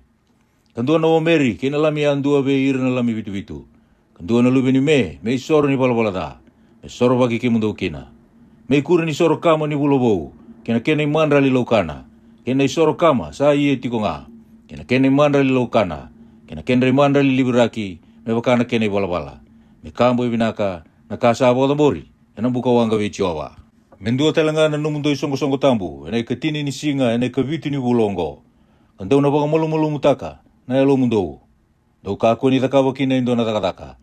Ka dua na omeri kei na lami yadua vei ira na lami vituvitu. Ka dua na luve ni me, me isoro ni valavala ca, me sorovaki kemudou kina. Me ikuri ni soro kama ni vula vou, kei na kena imadrali laukana, kei na isoro kama sa ia tiko ga, kei na kena imadrali laukana, kei na kedra imadrali liviraki, me vaka na kena ivalavala. Me ka boi vinaka, na ka sa vakacabori, ena buka waqa vei Jiova. Me dua tale ga na nomudou isoqosoqo tabu, ena ikatini ni siga, ena ikavitu ni vula oqo. Ka dou na vakamalumalumutaka na yalomudou. Dou kakua ni cakava kina e dua na cakacaka.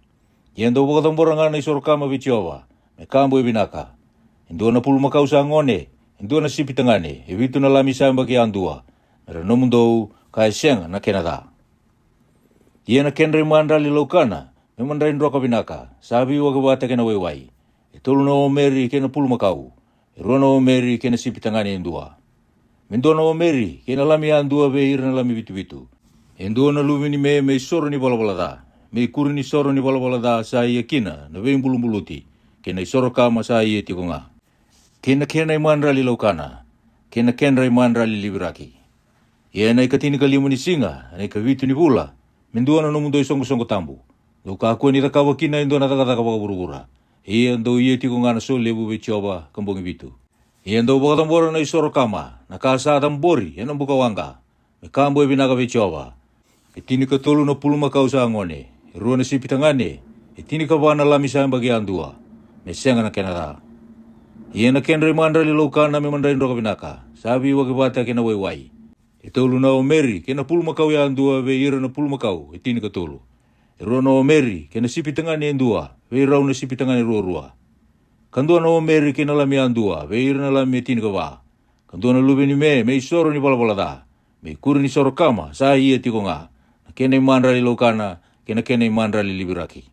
Ia dou vakacabora ga na isoro kama vei Jiova, me ka boi vinaka. E dua na pulumakau sa gone, e dua na sipi tagane, e vitu na lami sa yabaki yadua, me ra nomudou, ka e sega na kena ca. Ia na kedra imadrali laukana, me madrai droka vinaka, sa veiwaki vata kei na waiwai. E tolu na omeri kei na pulumakau, e rua na omeri kei na sipi tagane e dua. Me dua na omeri kei na lami yadua vei ira na lami vituvitu. E dua na luve ni me, me isoro ni valavala ca, me ikuri ni soro ni valavala ca sa ia kina na veibulubuluti, kei na isoro kama sa ia tiko ga, kei na kena imadrali laukana, kei na kedra imadrali liviraki. Ia ena ikatinikalima ni siga, ena ikavitu ni vula, me dua na nomudou isoqosoqo tabu. Dou kakua ni cakava kina e dua na cakacaka vakavuravura. Ia dou ia tiko ga na solevu vei Jiova ka bogi vitu. Ia dou vakacabora na isoro kama, na ka sa cabori ena buka waqa, me ka boi vinaka vei Jiova. E tinikatolu na pulumakau sa gone, e rua na sipi tagane, e tinikava na lami sa yabaki yadua, me sega na kena ca. Ia na kedra imadrali laukana me madrai droka vinaka, sa veiwaki vata kei na waiwai. E tolu na omeri kei na pulumakau yadua vei ira na pulumakau e tinikatolu. E rua na omeri kei na sipi tagane e dua vei rau na sipi tagane ruarua. Ka dua na omeri kei na lami yadua vei ira na lami e tinikava. Ka dua na luve ni me, me isoro ni valavala ca, me ikuri ni soro kama sa ia tiko ga, na kena imadrali laukana, kei na kena imadrali liviraki.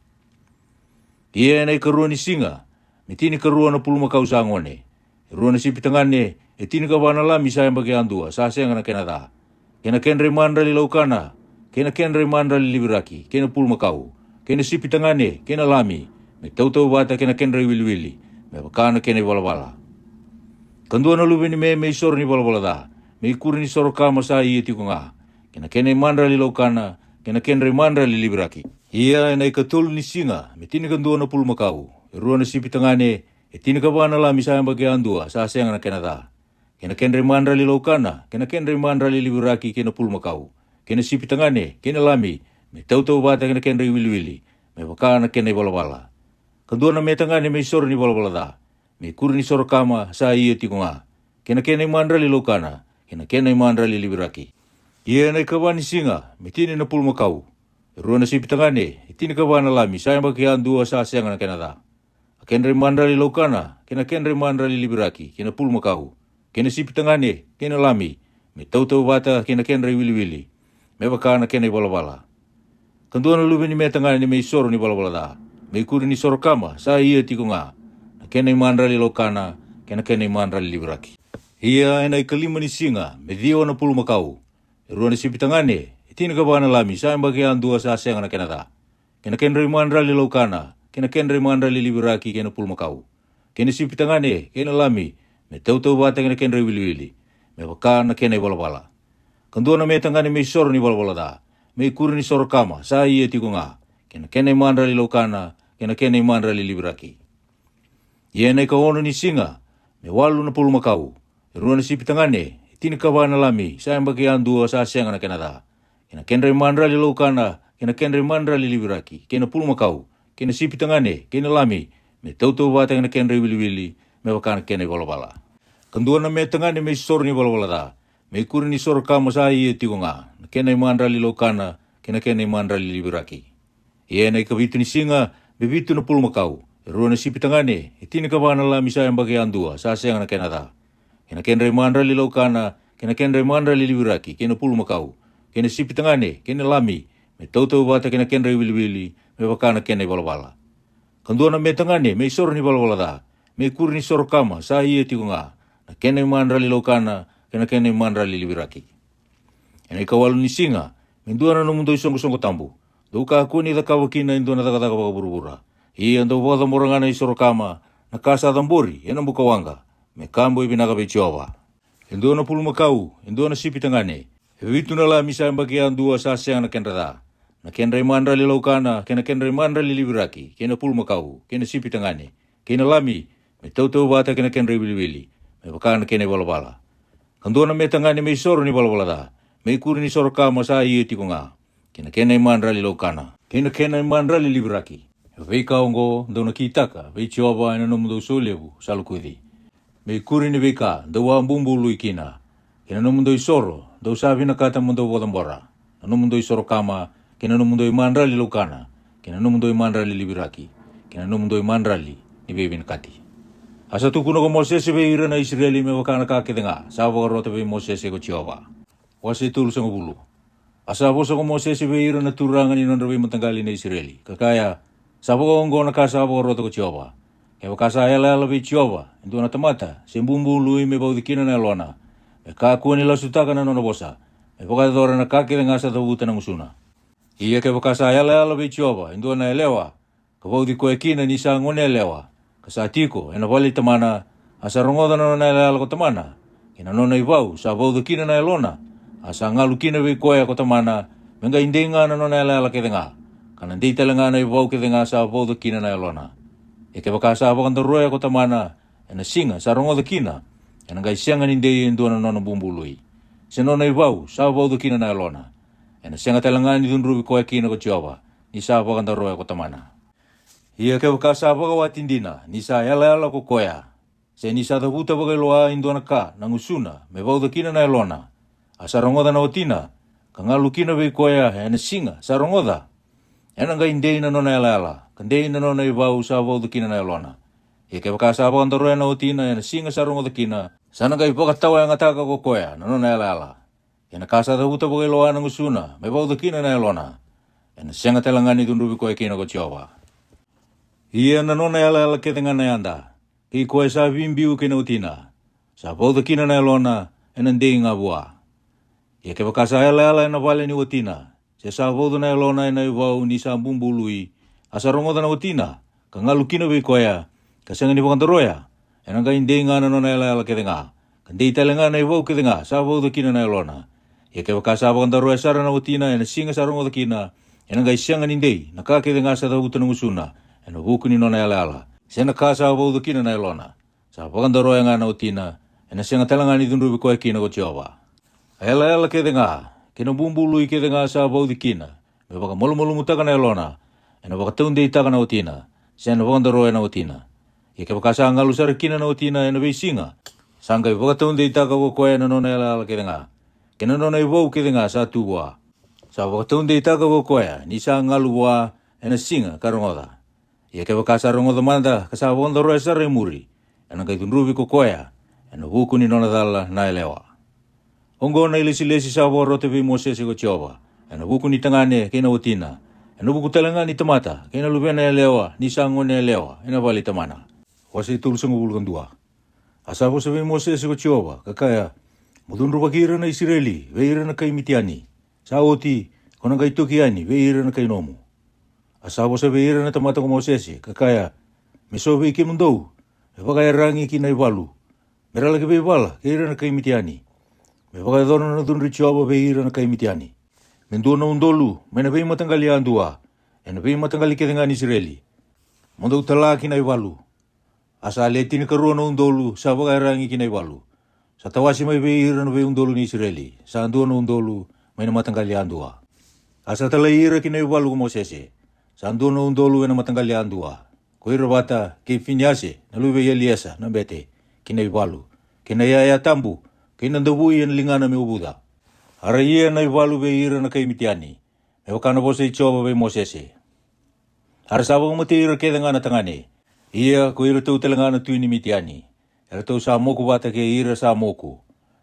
Ia ena ikarua ni siga, me tinikarua na pulumakau sa gone, e rua na sipi tagane, e tinikava na lami sa yabaki yadua sa sega na kena ca, kei na kedra imadrali laukana, kei na kedra imadrali liviraki, kei na pulumakau, kei na sipi tagane, kei na lami, me tautauvata kei na kedra iwiliwili, me vaka na kena ivalavala. Ka dua na luve ni me, me isoro ni valavala ca, me ikuri ni soro kama sa ia tiko ga, kei na kena imadrali laukana, kei na kedra imadrali liviraki. Ia ena ikatolu ni siga, me tinikadua na pulumakau, e rua na sipi tagane, e tinikava na lami sa yabaki yadua sa sega na kena ca, kei na kedra imadrali laukana, kei na kedra imadrali liviraki, kei na pulumakau, kei na sipi tagane, kei na lami, me tautauvata kei na kedra iwiliwili, me vaka na kena ivalavala. Ka dua na me tagane me isoro ni valavala ca, me ikuri ni soro kama sa ia tiko ga, kei na kena imadrali laukana, kei na kena imadrali liviraki. Ia ena ikava ni siga, me tini na pulumakau, e rua na sipi tagane, e tinikava na lami sa yabaki yadua sa sega na kena ca, a kedra imadrali laukana, kei na kedra imadrali liviraki, kei na pulumakau, kei na sipi tagane, kei na lami, me tautauvata kei na kedra iwiliwili, me vaka na kena ivalavala. Ka dua na luve ni me tagane me isoro ni valavala ca, me ikuri ni soro kama sa ia tiko ga, na kena imadrali laukana, kei na kena imadrali liviraki. Ia ena ikalima ni siga, me ciwa na pulumakau, e rua na sipi tagane, e tinikava na lami sa yabaki yadua sa sega na kena ca, kei na kedra imadrali laukana, kei na kedra imadrali liviraki, kei na pulumakau, kei na sipi tagane, kei na lami, me tautauvata kei na kedra iwiliwili, me vaka na kena ivalavala. Ka dua na me tagane me isoro ni valavala ca, me ikuri ni soro kama sa ia tiko ga, kei na kena imadrali laukana, kei na kena imadrali liviraki. Ia ena ikaono ni siga, me walu na pulumakau, e rua na sipi tagane, e tinikava na lami sa yabaki yadua sa sega na kena ca, kei na kedra imadrali laukana, kei na kedra imadrali liviraki, kei na pulumakau, kei na sipi tagane, kei na lami, me tautauvata kei na kedra iwiliwili, me vaka na kena ivalavala. Ka dua na me tagane me isoro ni valavala ca, me ikuri ni soro kama sa ia tiko ga, na kena imadrali laukana, kei na kena imadrali liviraki. Ia ena ikavitu ni siga, me vitu na pulumakau, e rua na sipi tagane, e tinikava na lami sa yabaki yadua sa sega na kena ca, kei na kedra imadrali laukana, kei na kedra imadrali liviraki, kei na pulumakau, kei na sipi tagane, kei na lami, me tautauvata kei na kedra iwiliwili, me vaka na kena ivalavala. Ka dua na me tagane me isoro ni valavala ca, me ikuri ni soro kama sa ia tiko ga, na kena imadrali laukana kei na kena imadrali liviraki. Ena ikawalu ni siga, me dua na nomudou isoqosoqo tabu, dou kakua ni cakava kina e dua na cakacaka vakavuravura. Ia dou vakacabora ga na isoro kama, na ka sa cabori ena buka waqa, me ka boi vinaka vei Jiova. E dua na pulumakau, e dua na sipi tagane, e vitu na lami sa yabaki yadua sa sega na kedra ca, na kedra imadrali laukana kei na kedra imadrali liviraki, kei na pulumakau, kei na sipi tagane, kei na lami, me tautauvata kei na kedra iwiliwili, me vaka na kena ivalavala. Ka dua na me tagane me isoro ni valavala ca, me ikuri ni soro kama sa ia tiko ga, kei na kena imadrali laukana kei na kena imadrali liviraki. E veika oqo dou na kitaka vei Jiova ena nomudou solevu sa lokuci, me ikuri ni veika dou a bubului kina, kei na nomudou isoro dou sa vinakata mo dou vakacabora, na nomudou isoro kama, kei na nomudou imadrali laukana, kei na nomudou imadrali liviraki, kei na nomudou imadrali ni veivinakati. A sa tukuna ko Mosese vei ira na Isireli me vaka na ka kece ga sa vakarota vei Mosese ko Jiova. Wase tolusagavulu. A sa vosa ko Mosese vei ira na turaga ni nodra veimataqali na Isireli, ka kaya, Sa vakaoqo na ka sa vakarota ko Jiova. Kevaka sa yalayala vei Jiova e dua na tamata, se bubului me vauci kina na yalona, me kakua ni lasutaka na nona vosa, me vakayacora na ka kece ga sa cavuta na gusuna. Ia kevaka sa yalayala vei Jiova e dua na yalewa, ka vauci koya kina ni sa gone yalewa, ka sa tiko ena vale i tamana, a sa rogoca na nona yalayala ko tamana, kei na nona ivau sa vauca kina na yalona, a sa galu kina vei koya ko tamana, me qai dei ga na nona yalayala kece ga, ka na dei tale ga na ivau kece ga sa vauca kina na yalona. Ia kevaka sa vakadaroya ko tamana ena siga sa rogoca kina, ena qai sega ni dei e dua na nona bubului, se nona ivau sa vauca kina na yalona, ena sega tale ga ni cudruvi koya kina ko Jiova, ni sa vakadaroya ko tamana. Ia kevaka sa vakawati dina ni sa yalayala ko koya, se ni sa cavuta vakailoa e dua na ka na gusuna me vauca kina na yalona, a sa rogoca na watina, ka galu kina vei koya ena siga sa rogoca, ena qai dei na nona yalayala, ka dei na nona ivau sa vauca kina na yalona. Ia kevaka sa vakadaroya na watina ena siga sa rogoca kina, sa na qai vakatawayagataka ko koya na nona yalayala, kei na ka sa cavuta vakailoa na gusuna me vauca kina na yalona, ena sega tale ga ni cudruvi koya kina ko Jiova. Ia na nona yalayala kece ga na yada, kei koya sa vibiu kei na watina, sa vauca kina na yalona, ena dei ga vua. Ia kevaka sa yalayala ena vale ni watina, se sa vauca na yalona ena ivau ni sa bubului, a sa rogoca na watina, ka galu kina vei koya, ka sega ni vakadaroya, ena qai dei ga na nona yalayala kece ga, ka dei tale ga na ivau kece ga sa vauca kina na yalona. Ia kevaka sa vakadaroya sara na watina ena siga sa rogoca kina, ena qai sega ni dei na ka kece ga sa cavuta na gusuna ena vuku ni nona yalayala, se na ka sa vauca kina na yalona, sa vakadaroya ga na watina, ena sega tale ga ni cudruvi koya kina ko Jiova. A yalayala kece ga kei na bubului kece ga sa vauci kina me vakamalumalumutaka na yalona, ena vakataudeitaka na watina, se na vakadaroya na watina. Ia kevaka sa galu sara kina na watina ena veisiga, sa qai vakataudeitaka ko koya na nona yalayala kece ga, kei na nona ivau kece ga sa tu vua, sa vakataudeitaka ko koya ni sa galu vua ena siga ka rogoca. Ia kevaka sa rogoca mada ka sa vakadaroya sara e muri, ena qai cudruvi ko koya ena vuku ni nona cala na yalewa. Oqo na ilesilesi sa vakarota vei Mosese ko Jiova ena vuku ni tagane kei na watina, ena vuku tale ga ni tamata kei na luvena yalewa ni sa gone yalewa ena vale i tamana. Wase tolusagavulu ka dua. A sa vosa vei Mosese ko Jiova, ka kaya, Mo cudruvaki ira na Isireli vei ira na kai Mitiani. Sa oti, ko na qai toki yani vei ira na kai nomu. A sa vosa vei ira na tamata ko Mosese, ka kaya, Me so vei kemudou, me vakaiyaragi ki na ivalu, me ra laki veivala kei ira na kai Mitiani, me vakayacora na cudru i Jiova vei ira na kai Mitiani, me dua na udolu mai na veimataqali yadua ena veimataqali kece ga ni Isireli, mo dou tala ki na ivalu. A sa le tinikarua na udolu sa vakaiyaragi ki na ivalu, sa tawasi mai vei ira na veiudolu ni Isireli, sa dua na udolu mai na mataqali yadua. A sa talai ira ki na ivalu ko Mosese, sa dua na udolu ena mataqali yadua, ko ira vata kei Finiase na luve i Eliesa na bete, ki na ivalu, kei na iyaya tabu, kei na davui ena ligana me uvuca. A ra ia na ivalu vei ira na kai Mitiani, me vaka na vosa i Jiova vei Mosese. A ra sa vakamatei ira kece ga na tagane. Ia ko iratou tale ga na tui ni Mitiani, eratou sa moku vata kei ira sa moku.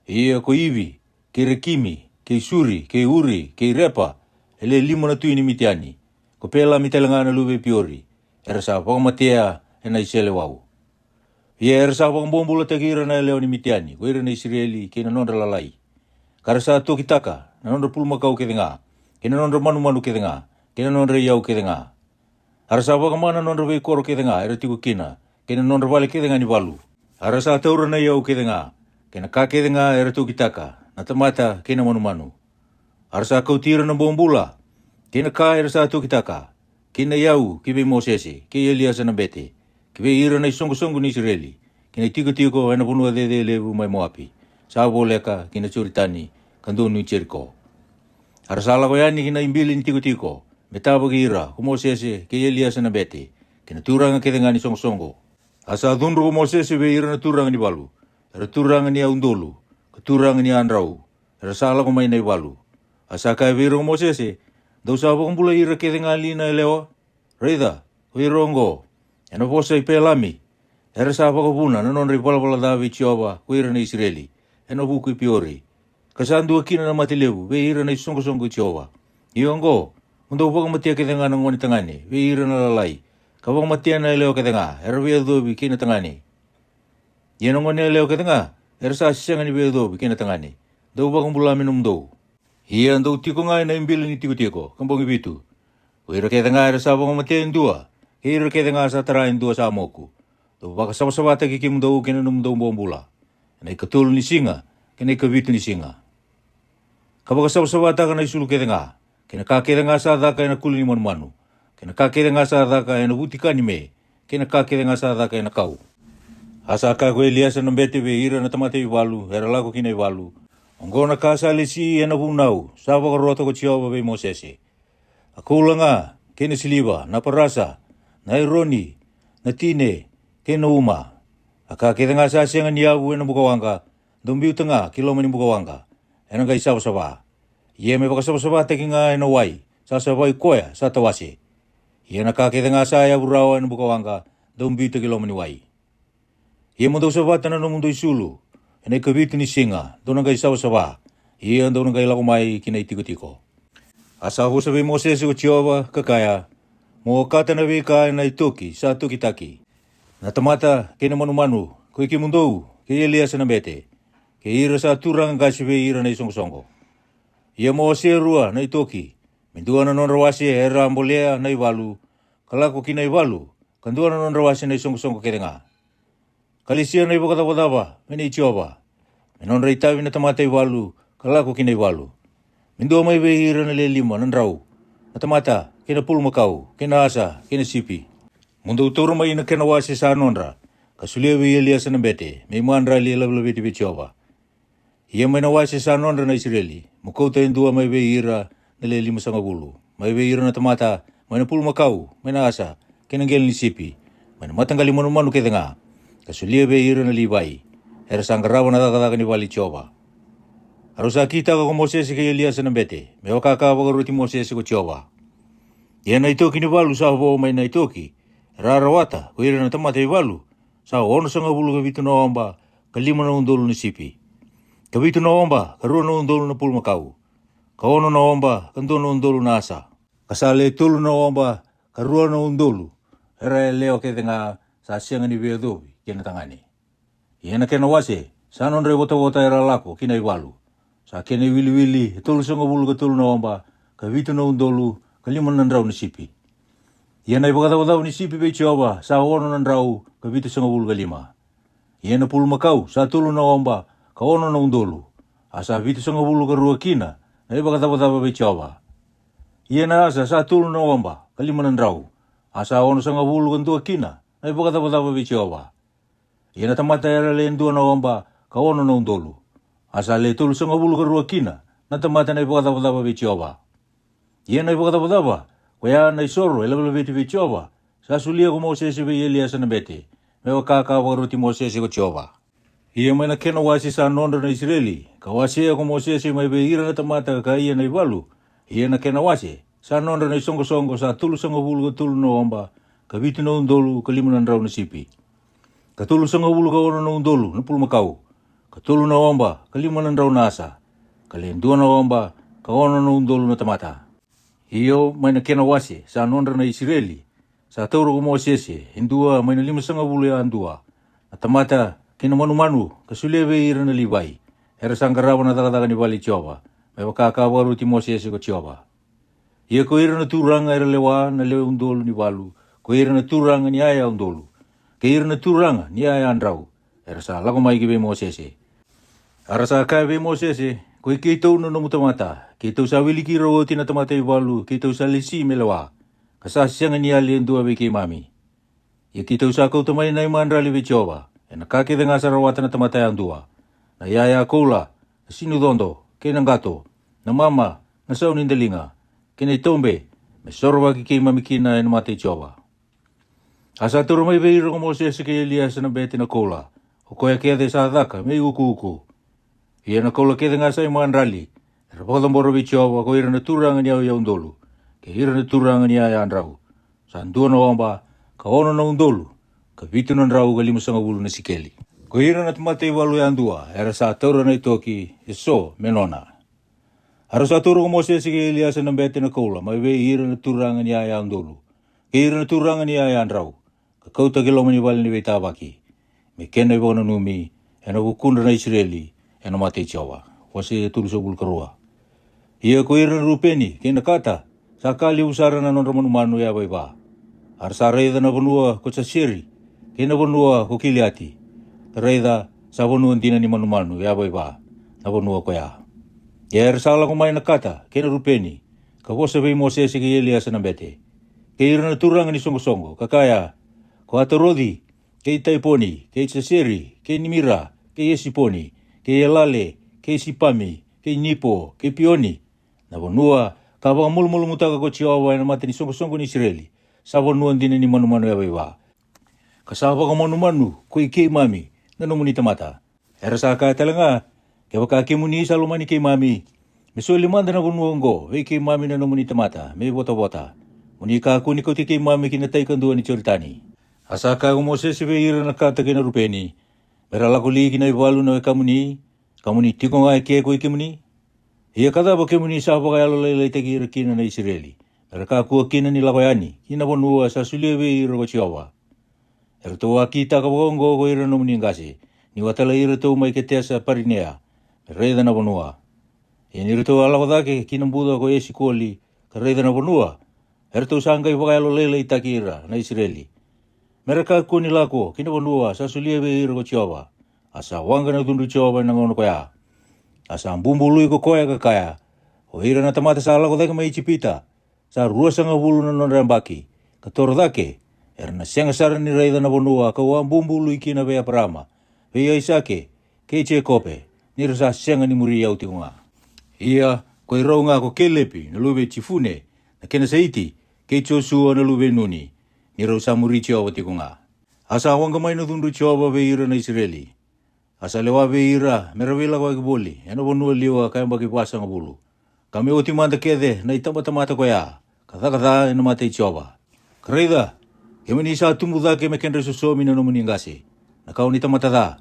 Ia ko Ivi, kei Rekimi, kei Suri, kei Uri, kei Repa, e le lima na tui ni Mitiani, ko Pelami tale ga na luve i Piori, era sa vakamatea e nai seleiwau. Ia era sa vakabobulataki ira na yalewa ni Mitiani ko ira na Isireli kei na nodra lalai, ka ra sa tokitaka na nodra pulumakau kece ga, kei na nodra manumanu kece ga, kei na nodra iyau kece ga. A ra sa vakama na nodra veikoro kece ga era tiko kina, kei na nodra vale kece ga ni valu. A ra sa taura na iyau kece ga, kei na ka kece ga era tokitaka na tamata kei na manumanu. A ra sa kauti ira na bobula kei na ka era sa tokitaka kei na iyau ki vei Mosese kei Eliasa na bete, ki vei ira na isoqosoqo ni Isireli, ki na itikotiko e na vanua cecelevu mai Moapi, sa voleka ki na Joritani, ka donui Jeriko. A ra sa lako yani ki na ibili ni tikotiko me tavaki ira ko Mosese kei Eliasa na bete, kei na turaga kece ga ni soqosoqo. A sa cudru ko Mosese vei ira na turaga ni valu, era turaga ni yau dolu, ka turaga ni yadrau, era sa lako mai na ivalu. A sa kaya vei ira ko Mosese, Dou sa vakabulai ira kece ga li na yalewa? Raica, ko ira oqo, e na vosa i Pelami, era sa vakavuna na nodra ivalavala ca vei Jiova ko ira na Isireli, e na vuku i Piori, ka sa dua kina na mate levu vei ira na isoqosoqo i Jiova. Ia oqo, mo dou vakamatea kece ga na gone tagane vei ira na lalai, ka vakamatea na yalewa kece ga era veiyacovi kei na tagane. Ia na gone yalewa kece ga era sa sega ni veiyacovi kei na tagane, dou vakabula me nomudou. Ia dou tiko ga e na ibili ni tikotiko ka bogi vitu, ko ira kece ga era sa vakamatea e dua, kei ira kece ga sa tara e dua sa moku. Dou vakasavasavataki kemudou kei na nomudou bobula e na ikatolu ni siga kei na ikavitu ni siga. Ka vakasavasavataka na isulu kece ga, kei na ka kece ga sa caka e na kuli ni manumanu, kei na ka kece ga sa caka e na vutika ni me, kei na ka kece ga sa caka e na kau. A sa kaya ko Eliasa na bete vei ira na tamata ivalu era lako ki na ivalu, Oqo na ka sa lesi e na vunau sa vakarota ko Jiova vei Mosese: a koula ga, kei na siliva, na parasa, na aironi, na tine, kei na uma, a ka kece ga sa sega ni yavu e na bukawaqa, dou biuta ga ki loma ni bukawaqa, e na qai savasava. Ia me vakasavasavataki ga e na wai sa savai koya sa tawase. Ia na ka kece ga sa yavu rawa e na bukawaqa, dou biuta ki loma ni wai. Ia mo dou savata na nomudou isulu e na ikavitu ni siga, dou na qai savasava, ia dou na qai lako mai ki na itikotiko. A sa vosa vei Mosese ko Jiova, ka kaya, Mo okata na veika e na itoki sa tokitaki, na tamata kei na manumanu, ko i kemudou kei Eliasa na bete, kei ira sa turaga qase vei ira na isoqosoqo. Ia mo wasea rua na itoki, me dua na nodra wase era a bolea na ivalu ka lako ki na ivalu, ka dua na nodra wase na isoqosoqo kece ga. Ka lesia na ivakacavacava me nei Jiova, me nodra itavi na tamata ivalu ka lako ki na ivalu, me dua mai vei ira na le lima na drau na tamata, kei na pulumakau, kei na asa, kei na sipi. Mo dou taura mai na kena wase sa nodra, ka solia vei Eliasa na bete me imadrali e lavelaveti vei Jiova. Ia mai na wase sa nodra na Isireli, mo kauta e dua mai vei ira na le limasagavulu, mai vei ira na tamata, mai na pulumakau, mai na asa, kei na qele ni sipi, mai na mataqali manumanu kece ga, ka solia vei ira na Livai, era sa qarava na cakacaka ni vale i Jiova. A rau sa kitaka ko Mosese kei Eliasa na bete, me vaka ka vakaroti Mosese ko Jiova. Ia na itoki ni valu sa vo mai na itoki era a rawata ko ira na tamata ivalu, sa onosagavulu ka vitu na oba ka lima na udolu na sipi, ka vitu na oba ka rua na udolu na pulumakau, ka ono na oba ka dua na udolu na asa, ka sa le tolu na oba ka rua na udolu era yalewa kece ga sa sega ni veiyacovi kei na tagane. Ia na kena wase sa nodra ivotavota era lako ki na ivalu, sa kena iwiliwili e tolusagavulu ka tolu na oba ka vitu na udolu ka lima na drau na sipi. Ia na ivakacavacava ni sipi vei Jiova sa ono na drau ka vitusagavulu ka lima. Ia na pulumakau sa tolu na oba ka ono na udolu, a sa vitusagavulu ka rua kina na ivakacavacava vei Jiova. Ia na asa sa tolu na oba ka lima na drau, a sa onosagavulu ka dua kina na ivakacavacava vei Jiova. Ia na tamata era le dua na oba ka ono na udolu, a sa le tolusagavulu ka rua kina na tamata na ivakacavacava vei Jiova. Ia na ivakacavacava, ko ya na isoro e lavelaveti vei Jiova, sa solia ko Mosese vei Eliasa na bete, me vaka ka vakaroti Mosese ko Jiova. Ia mai na kena wase sa nodra na Isireli, ka wasea ko Mosese mai vei ira na tamata ka ia na ivalu, ia na kena wase sa nodra na isoqosoqo sa tolusagavulu ka tolu na oba ka vitu na udolu ka lima na drau na sipi, ka tolusagavulu ka ono na udolu na pulumakau, ka tolu na oba ka lima na drau na asa, ka le dua na oba ka ono na udolu na tamata. Io, mai na kena wase sa nodra na Isireli, sa taura ko Mosese e dua mai na limasagavulu yadua na tamata kei na manumanu, ka solia vei ira na Livai, era sa qarava na cakacaka ni vale i Jiova, me vaka ka vakaroti Mosese ko Jiova. Ia ko ira na turaga era lewa na lewe udolu ni valu, ko ira na turaga ni yaya udolu, kei ira na turaga ni yaya drau, era sa lako mai ki vei Mosese. A ra sa kaya vei Mosese, Koi keitou na nomu tamata, keitou sa wiliki ira oti na tamata i valu keitou sa lesi me lewa, ka sa sega ni yali e dua vei keimami. Ia keitou sa kauta mai na imadrali vei Jiova, ena ka kece ga sa rawata na tamata yadua, na yaya koula, na sinucodo, kei na qato, na mama, na sau ni daliga, kei na itaube, me sorovaki keimami kina ena mata i Jiova. A sa taura mai vei ira ko Mosese kei Eliasa na bete na koula, o koya kece sa caka me iukuuku. Ia na koula kece ga sa imadrali, era vakacabora vei Jiova ko ira na turaga ni yauyau dolu, kei ira na turaga ni yaya drau, sa dua na oba, ka ono na udolu, ka vitu na drau ka limasagavulu na sikeli. Ko ira na tamata i valu yadua era sa taura na itoki e so me nona. A ra sa taura ko Mosese kei Eliasa na bete na koula mai vei ira na turaga ni yaya dolu, kei ira na turaga ni yaya drau, ka kauta ki loma ni vale ni veitavaki, me kena ivakananumi ena vukudra na Isireli, ena mata i Jiova. Wase e tolusagavulu ka rua. Ia ko ira na Rupeni kei na Kata, sa ka levu sara na nodra manumanu yavaiva. A ra sa raica na vanua ko Jaseri, kei na vanua ko Kiliati, ka raica sa vanua dina ni manumanu yavaiva na vanua koya. Ia era sa lako mai na Kata kei na Rupeni, ka vosa vei Mosese kei Eliasa na bete, kei ira na turaga ni soqosoqo, ka kaya, Ko Ataroci, kei Taiponi, kei Jaseri, kei Nimira, kei Esiponi, kei Elale, kei Sipami, kei Nipo, kei Pioni, na vanua ka vakamalumalumutaka ko Jiova ena mata ni soqosoqo ni Isireli, sa vanua dina ni manumanu yavaiva, ka sa vakamanumanu koi keimami na nomuni tamata. Era sa kaya tale ga, Kevaka kemuni sa lomani keimami, me soli mada na vanua oqo vei keimami na nomuni tamata me ivotavota, mo ni kakua ni kauti keimami ki na tai kadua ni Joritani. A sa kaya ko Mosese vei ira na Kata kei na Rupeni, Me ra lako li ki na ivalu na wekamuni, ka mo ni tiko ga eke koi kemuni? Ia ka cava kemuni sa vakayalolailaitaki ira kina na Isireli, me ra kakua kina ni lako yani ki na vanua sa solia vei ira ko Jiova? Eratou a kitaka vakaoqo ko ira na nomuni qase, niu a talai iratou mai Ketesa Parinea, me raica na vanua. Ia ni ratou a lako cake ki na buca ko Esikoli, ka raica na vanua, eratou sa qai vakayalolailaitaki ira na Isireli, me ra kakua ni lako ki na vanua sa solia vei ira ko Jiova. A sa waqa na cudru i Jiova ena gauna koya. A sa bubului ko koya ka kaya, O ira na tamata sa lako cake mai Ijipita, sa ruasagavulu na nodra yabaki, ka toro cake, era na sega sara ni raica na vanua ka'u a bubului kina vei Eparaama, vei Aisake, kei Jekope, ni ra sa sega ni muri au tiko ga. Ia ko irau ga ko Kelepi na luve i Jifune na Kenasaiti, kei Josua na luve i Nuni, ni rau sa muri Jiova tiko ga. A sa waqa mai na cudru i Jiova vei ira na Isireli. A sa lewa vei ira me ra veilakoyaki voli ena vanua liwa ka yabaki vasagavulu, ka me oti mada kece na itabatamata koya ka caka ca ena mata i Jiova. Ka raica, kemuni sa tubu cake me kedra isosomi na nomuni qase, na kawa ni tamata ca,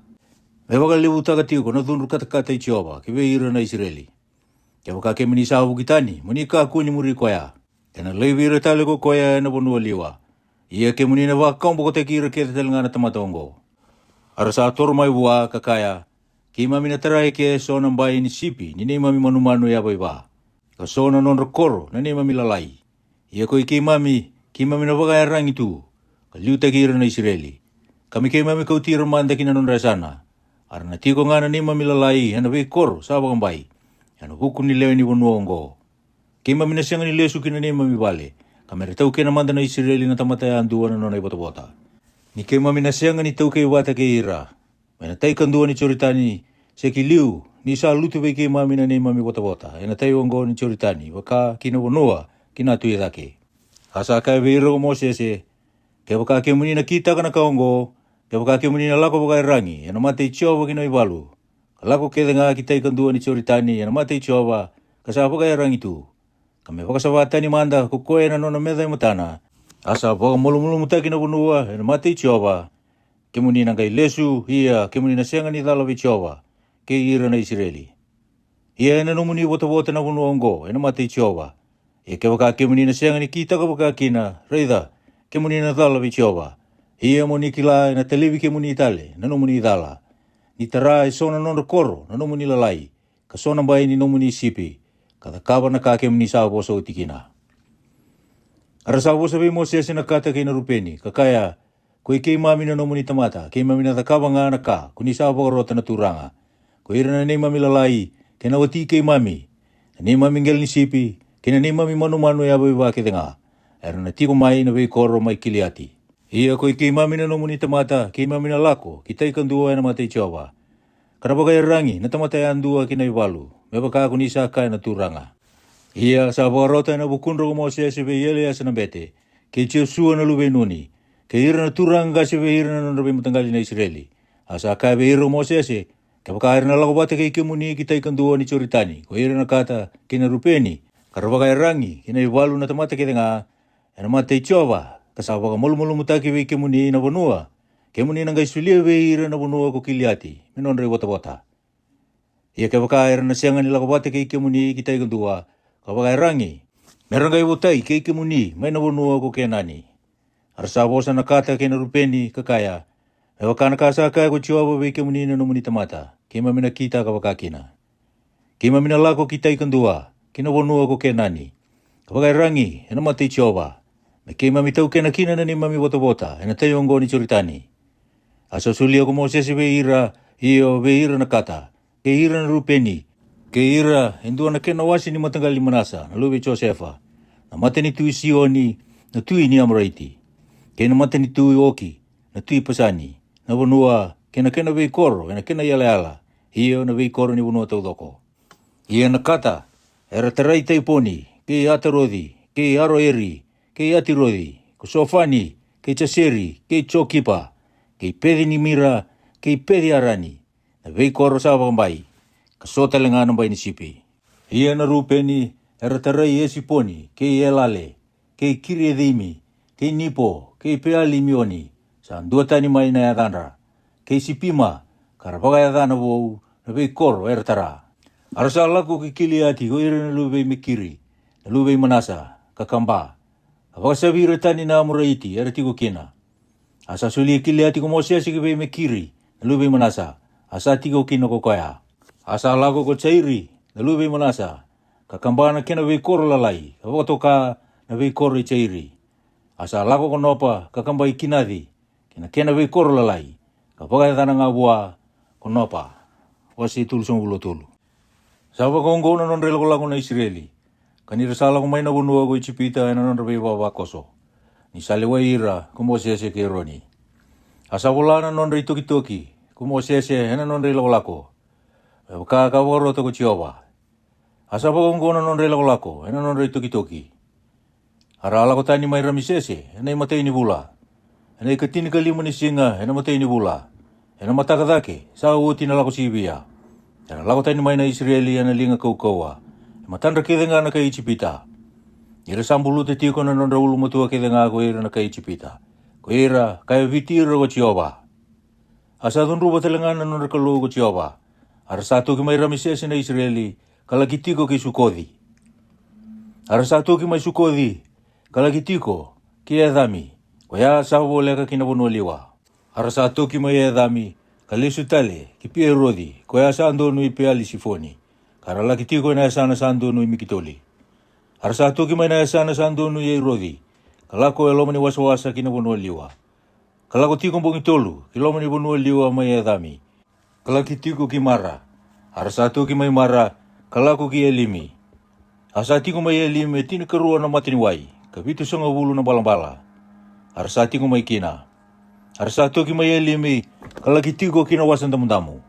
me vakalevutaka tiko na cudru katakata i Jiova ki vei ira na Isireli. Kevaka kemuni sa vuki tani, mo ni kakua ni muri koya. Ena laivi ira tale ko koya ena vanua liwa. Ia kemuni na vakawabokotaki ira kece tale ga na tamata oqo. A ra sa toro mai vua ka kaya, Keimami na tara eke so na bai ni sipi ni neimami manumanu yavaiva, ka so na nodra koro na neimami lalai. Ia koi keimami, keimami na vakayaragi tu, ka liutaki ira na Isireli, ka me keimami kauti ira mada ki na nodra yasana. A ra na tiko ga na neimami lalai ena veikoro sa vakabai, ena vuku ni lewe ni vanua oqo. Keimami na sega ni lesu ki na neimami vale, ka me ra taukena mada na Isireli na tamata yadua na nona ivotavota. Ni keimami na sega ni taukei vata kei ira mai na tai kadua ni Joritani, se ki liu, ni sa lutu vei keimami na neimami votavota ena tai oqo ni Joritani, vaka ki na vanua ki na tu i cake. A sa kaya vei ira ko Mosese, Kevaka kemuni na kitaka na ka oqo, kevaka kemuni na lako vakaiyaragi ena mata i Jiova ki na ivalu, ka lako kece ga ki tai kadua ni Joritani ena mata i Jiova, ka sa vakaiyaragi tu, ka me vakasava tani mada ko koya na nona meca e matana, a sa vakamalumalumutaki na vanua ena mata i Jiova, kemuni na qai lesu, ia kemuni na sega ni cala vei Jiova kei ira na Isireli. Ia ena nomuni votavota na vanua oqo ena mata i Jiova, Ia kevaka kemuni na sega ni kitaka vaka kina, raica, kemuni na cala vei Jiova. Ia mo ni kila ena talevi kemuni tale na nomuni cala. Ni tara e so na nodra koro na nomuni lalai, ka so na bai ni nomuni sipi, ka cakava na ka kemuni sa vosa oti kina. A ra sa vosa vei Mosese na Kata kei na Rupeni, ka kaya, Ko i keimami na nomuni tamata, keimami na cakava ga na ka ko ni sa vakarota na Turaga. Ko ira na neimami lalai, kei na wati keimami, na neimami qele ni sipi, kei na neimami manumanu yavaiva kece ga, era na tiko mai na veikoro mai Kiliati. Ia ko i keimami na nomuni tamata, keimami na lako ki tai kadua ena mata i Jiova, ka ra vakaiyaragi na tamata yadua ki na ivalu, me vaka ko ni sa kaya na Turaga. Ia sa vakarota ena vukudra ko Mosese vei Eleasa na bete, kei Josua na luve i Nuni, kei ira na turaga qase vei ira na nodra veimataqali na Isireli. A sa kaya vei ira ko Mosese, Kevaka era na lako vata kei kemuni ki tai kadua ni Joritani ko ira na Kata kei na Rupeni, ka ra vakaiyaragi ki na ivalu na tamata kece ga ena mata i Jiova, ka sa vakamalumalumutaki vei kemuni na vanua, kemuni na qai solia vei ira na vanua ko Kiliati me nodra ivotavota. Ia kevaka era na sega ni lako vata kei kemuni ki tai kadua, ka vakaiyaragi, me ra qai votai kei kemuni mai na vanua ko Kenani. A ra sa vosa na Kata kei na Rupeni, ka kaya, Me vaka na ka sa kaya ko Jiova vei kemuni na nomuni tamata, keimami na kitaka vaka kina. Keimami na lako ki tai kadua, ki na vanua ko Kenani, ka vakaiyaragi ena mata i Jiova, me keimami taukena kina na neimami votavota ena tai oqo ni Joritani. A sa solia ko Mosese vei ira, io, vei ira na Kata, kei ira na Rupeni, kei ira e dua na kena wase ni mataqali i Manasa na luve i Josefa, na matanitu i Sioni na tui ni Amoraiti, kei na matanitu i Oki na tui Pasani, na vanua kei na kena veikoro ena kena iyalayala, io, na veikoro ni vanua taucoko. Ia na Kata era tarai Taiponi, kei Ataroci, kei Aroeri, kei Atiroci, ko Sofani, kei Jaseri, kei Jokipa, kei Peci-nimira, kei Peci-arani, na veikoro sa vakabai, ka so tale ga na bai ni sipi. Ia na Rupeni era tarai Esiponi, kei Elale, kei Kiriacimi, kei Nipo, kei Pealimioni, sa duatani mai na yacadra, kei Sipima, ka ra vakayacana vou na veikoro era tara. A ra sa lako ki Kiliati ko ira na luve i Mekiri na luve i Manasa, ka kaba, ka vakasavi ira tani na Amoraiti era tiko kina. A sa solia Kiliati ko Mosese ki vei Mekiri na luve i Manasa, a sa tiko kina ko koya. A sa lako ko Jairi na luve i Manasa, ka kaba na kena veikoro lalai, ka vakatoka na veikoro i Jairi. A sa lako ko Nopa, ka kaba i Kinaci, kei na kena veikoro lalai, ka vakayacana ga vua ko Nopa. Wase tolusagavulu ka tolu. Sa vakaoqo na nodra ilakolako na Isireli, ka ni ra sa lako mai na vanua ko Ijipita ena nodra veivavakoso, ni sa lewai ira ko Mosese kei Eroni. A sa vola na nodra itokitoki ko Mosese ena nodra ilakolako, me vaka ka vakarota ko Jiova. A sa vakaoqo na nodra ilakolako ena nodra itokitoki. A ra a lako tani mai Ramisese ena imatai ni vula, ena ikatinikalima ni siga ena imatai ni vula, ena mataka cake sa oti na Lako Sivia. Era lako tani mai na Isireli ena liga kaukauwa, e matadra kece ga na kai Ijipita. Ni ra sa buluta tiko na nodra ulumatua kece ga ko ira na kai Ijipita, ko ira ka yaviti ira ko Jiova. A sa cudruva tale ga na nodra Kalou ko Jiova. A ra sa toki mai Ramisese na Isireli, ka laki tiko ki Sukoci. A ra sa toki mai Sukoci, ka laki tiko ki Ecami, koya sa voleka ki na vanua liwa. A ra sa toki mai Ecami, ka lesu tale ki Pieroci, koya sa donui Peali-sifoni, ka ra laki tiko ena yasana sa donui Mikitoli. A ra sa toki mai na yasana sa donui Eiroci, ka lako e loma ni wasawasa ki na vanua liwa, ka lako tiko bogi tolu ki loma ni vanua liwa mai Ecami, ka laki tiko ki Mara. A ra sa toki mai Mara, ka lako ki Elimi. A sa tiko mai Elimi e tinikarua na mata ni wai, ka vitusagavulu na balabala. A ra sa tiko mai kina. A ra sa toki mai Elimi, ka laki tiko ki na Wasa Damudamu.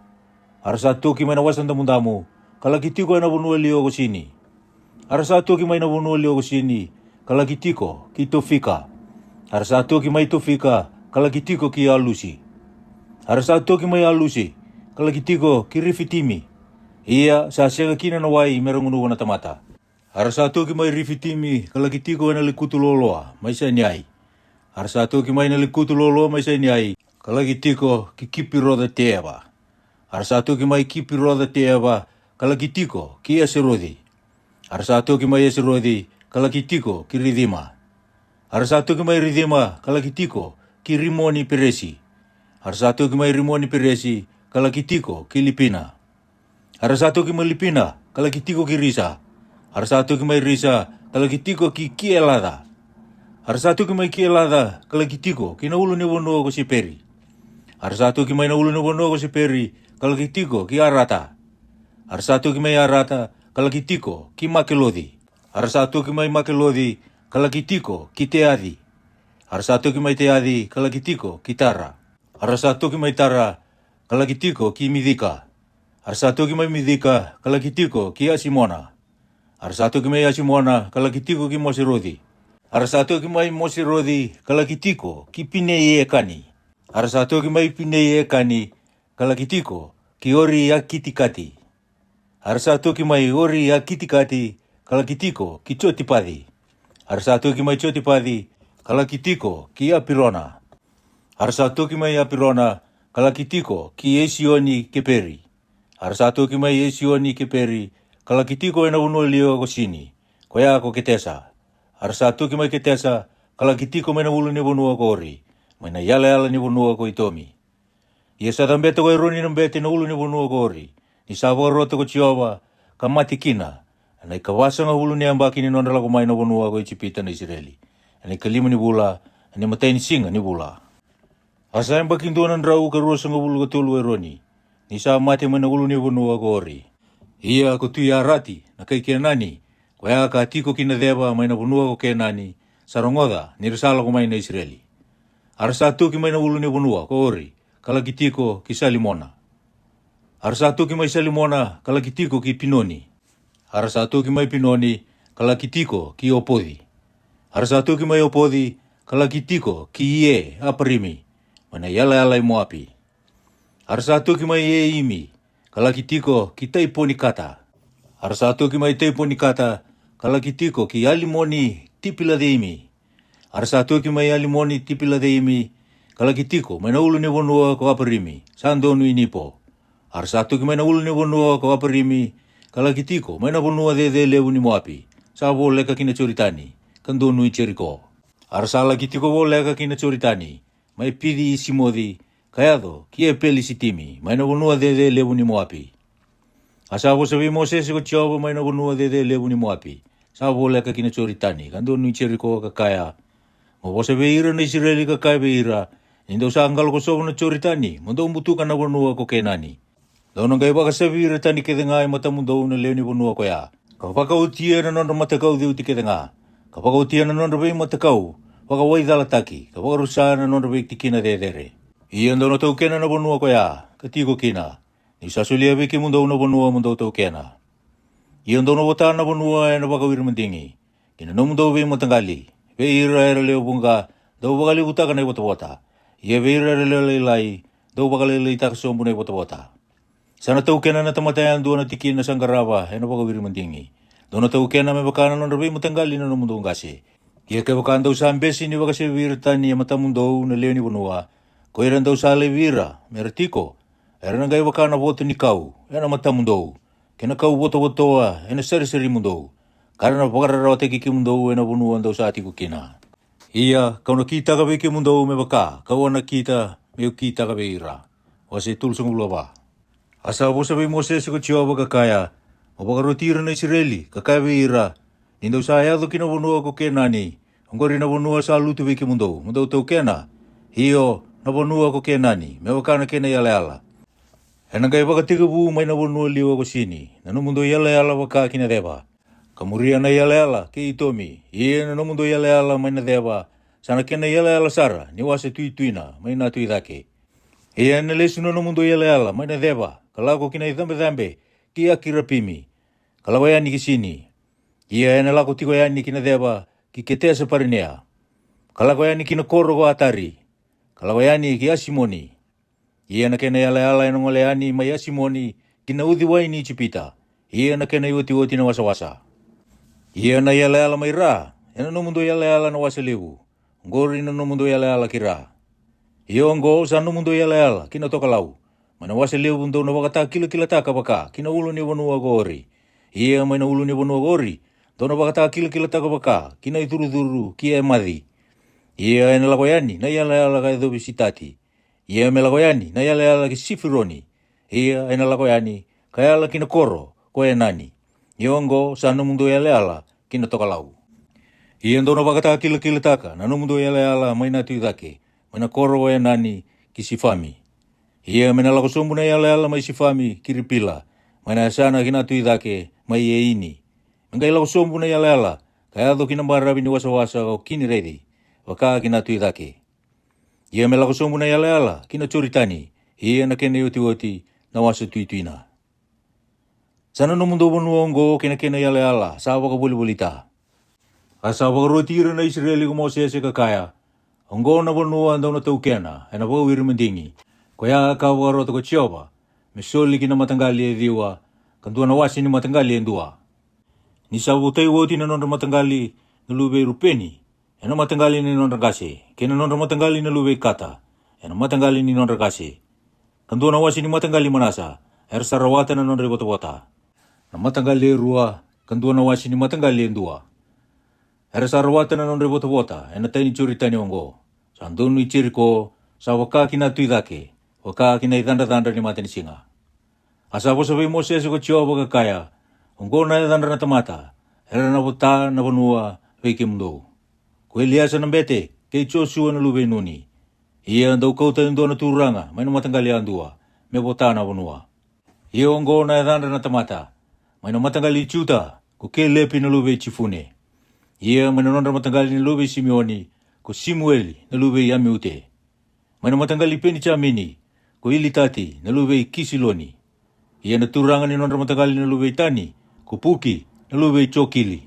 A ra sa toki mai na Wasa Damudamu, ka laki tiko ena vanua liwa ko Sini. A ra sa toki mai na vanua liwa ko Sini, ka laki tiko ki Tofika. A ra sa toki mai Tofika, ka laki tiko ki Alusi. A ra sa toki mai Alusi, ka laki tiko ki Rifitimi. Ia sa sega kina na wai me ra gunuva na tamata. A ra sa toki mai Rifitimi, ka laki tiko ena lekutu loloa mai Saniai. A ra sa toki mai na lekutu loloa mai Saniai, ka laki tiko ki Kipiroca-teeva. A ra sa toki mai Kipiroca-teeva, ka laki tiko ki Eseroci. A ra sa toki mai Eseroci, ka laki tiko ki Ricima. A ra sa toki mai Ricima ka laki tiko ki Rimoni Peresi. A ra sa toki mai Rimoni Peresi ka laki tiko ki Lipina. A ra sa toki mai Lipina ka laki tiko ki Risa. A ra sa toki mai Risa ka laki tiko ki Kielaca. A ra sa toki mai Kielaca ka laki tiko ki na ulunivanua ko Seperi. A ra sa toki mai na ulunivanua ko Seperi ka laki tiko ki Arata. A ra sa toki mai Arata ka laki tiko ki Makeloci. A ra sa toki mai Makeloci ka laki tiko ki Teaci. A ra sa toki mai Teaci ka laki tiko ki Tara. A ra sa toki mai Tara ka laki tiko ki Micika. A ra sa toki mai Micika ka laki tiko ki Asimona. A ra sa toki mai Asimona ka laki tiko ki Moseroci. A ra sa toki mai Moseroci ka laki tiko ki Pineiekani. A ra sa toki mai Pineiekani ka laki tiko ki Oriakitikati. A ra sa toki mai Oriakitikati ka laki tiko ki Jotipaci. A ra sa toki mai Jotipaci ka laki tiko ki Apirona. A ra sa toki mai Apirona ka laki tiko ki Esioni Keperi. A ra sa toki mai Esioni Keperi ka laki tiko ena vanua liwa ko Sini, koya ko Ketesa. A ra sa toki mai Ketesa ka laki tiko mai na ulunivanua ko Ori, mai na iyalayala ni vanua ko Itomi. Ia sa cabeta ko Eroni na bete na ulunivanua ko Ori, ni sa vakarota ko Jiova, ka mate kina, ena ikavasagavulu ni yabaki ni nodra lako mai na vanua ko Ijipita na Isireli, ena ikalima ni vula, ena imatai ni siga ni vula. A sa yabaki dua na drau ka ruasagavulu ka tolu o Eroni, ni sa mate mai na ulunivanua ko Ori. Ia ko Tui Arati na kai Kenani, koya ka tiko ki na ceva mai na vanua ko Kenani, sa rogoca ni ra sa lako mai na Isireli. A ra sa toki mai na ulunivanua ko Ori ka laki tiko ki Salimona. A ra sa toki mai Salimona ka laki tiko ki Pinoni. A ra sa toki mai Pinoni ka laki tiko ki Opoci. A ra sa toki mai Opoci ka laki tiko ki Ie Aparimi, mai na iyalayala i Moapi. A ra sa toki mai Eimi ka laki tiko ki Taiponikata. A ra sa toki mai Taiponikata ka laki tiko ki Alimoni Tipilaceimi. A ra sa toki mai Alimoni Tipilaceimi ka laki tiko mai na ulunivanua ko Aparimi, sa donui Nipo. A ra sa toki mai na ulunivanua ko Aparimi ka laki tiko mai na vanua cecelevu ni Moapi, sa voleka ki na Joritani, ka donui Jeriko. A ra sa laki tiko voleka ki na Joritani, mai Pici-isimoci, ka yaco ki Epeli-sitimi, mai na vanua cecelevu ni Moapi. A sa vosa vei Mosese ko Jiova mai na vanua cecelevu ni Moapi, sa voleka ki na Joritani, ka donui Jeriko, ka kaya: Mo vosa vei ira na Isireli, ka kaya vei ira: Ni dou sa qalo kosova na Joritani mo dou butuka na vanua ko Kenani, dou na qai vakasavi ira tani kece ga e matamudou na lewe ni vanua koya, ka vakaotia na nodra matakau ceuti kece ga, ka vakaotia na nodra veimatakau vakawaicalataki, ka vakarusa na nodra veitikina cecere. Ia dou na taukena na vanua koya, ka tiko kina, ni'u sa solia vei kemudou na vanua mo dou taukena. Ia dou na vota na vanua ena vakawiri madigi, ki na nomudou veimataqali, vei ira era lewe vuqa, dou vakalevutaka na ivotavota. Ia vei ira era lewe lailai, dou vakalailaitaka sobu na ivotavota. Sa na taukena na tamata yadua na tikina sa qarava ena vakawiri madigi, dou na taukena me vaka na nodra veimataqali na nomudou qase. Ia kevaka dou sa bese ni vakasavi ira tani e matamudou na lewe ni vanua, ko ira dou sa laivi ira me ra tiko, era na qai vaka na voto ni kau ena matamudou, kei na kau votovotoa ena sarisarimudou, ka ra na vakararawataki kemudou ena vanua dou sa tiko kina. Ia ka'u na kitaka vei kemudou me vaka ka'u a nakita me'u kitaka vei ira. Wase tolusagavulu ka va. A sa vosa vei Mosese ko Jiova, ka kaya: Mo vakaroti ira na Isireli, ka kaya vei ira: Ni dou sa yaco ki na vanua ko Kenani, oqori na vanua sa lutu vei kemudou mo dou taukena, io, na vanua ko Kenani, me vaka na kena iyalayala, ena qai vakatekivu mai na vanua liwa ko Sini na nomudou iyalayala vaka ki na ceva, ka muria na iyalayala kei Itomi. Ia na nomudou iyalayala mai na ceva, sa na kena iyalayala sara ni wasa tuituina mai na tu i cake. Ia ena lesu na nomudou iyalayala mai na ceva, ka lako ki na icabecabe ki Akirapimi, ka lako yani ki Sini. Ia ena lako tiko yani ki na ceva ki Ketesa-parinea, ka lako yani ki na koro ko Atari, ka lako yani ki Asimoni. Ia na kena iyalayala ena gole yani mai Asimoni ki na uciwai ni Ijipita. Ia na kena iotioti na wasawasa. Ia na iyalayala mai ra, ena nomudou iyalayala na wasa levu, oqori na nomudou iyalayala ki ra. Ia oqo sa nomudou iyalayala ki na tokalau, mai na wasa levu dou na vakatakilakilataka vaka ki na ulunivanua ko Ori. Ia mai na ulunivanua ko Ori dou na vakatakilakilataka vaka ki na icurucuru ki Emaci. Ia ena lako yani na iyalayala ka yacovi Sitati. Ia me lako yani na iyalayala ki Sifironi. Ia ena lako yani ka yala ki na koro ko Enani. Ia oqo sa nomudou iyalayala ki na tokalau. Ia dou na vakatakilakilataka na nomudou iyalayala mai na tu i cake, mai na koro ko Enani ki Sifami. Ia me na lako sobu na iyalayala mai Sifami ki Ripila, mai na yasana ki na tu i cake mai Eini. Me qai lako sobu na iyalayala ka yaco ki na baravi ni wasawasa ko Kinireci, vaka ki na tu i cake. Ia me lako sobu na iyalayala ki na Joritani, ia na kena iotioti na wasa tuituina. Sa na nomudou vanua oqo kei na kena iyalayala sa vakavolivolita. A sa vakaroti ira na Isireli ko Mosese ka kaya, oqo na vanua dou na taukena ena vakawiri madigi, koya ka vakarota ko Jiova, me soli ki na mataqali e ciwa, ka dua na wase ni mataqali e dua. Ni sa votai oti na nodra mataqali na luve i Rupeni, ena mataqali ni nodra qase, kei na nodra mataqali na luve i Kata, ena mataqali ni nodra qase, ka dua na wase ni mataqali i Manasa, era sa rawata na nodra ivotavota. Na mataqali e rua, ka dua na wase ni mataqali e dua, era sa rawata na nodra ivotavota ena tai ni Joritani oqo, sa donu i Jeriko, sa vaka ki na tu i cake, vaka ki na icadracadra ni matanisiga. A sa vosa vei Mosese ko Jiova ka kaya, oqo na yacadra na tamata era na vota na vanua vei kemudou, ko Eliesa na bete kei Josua na luve i Nuni. Ia dou kauta e dua na turaga mai na mataqali yadua me vota na vanua. Ia oqo na yacadra na tamata: mai na mataqali i Juta, ko Kelepi na luve i Jifune. Ia mai na nodra mataqali na luve i Simioni, ko Simueli na luve i Amiute. Mai na mataqali i Penijamini, ko Ilitati na luve i Kisiloni. Ia na turaga ni nodra mataqali na luve i Tani, ko Puki na luve i Jokili.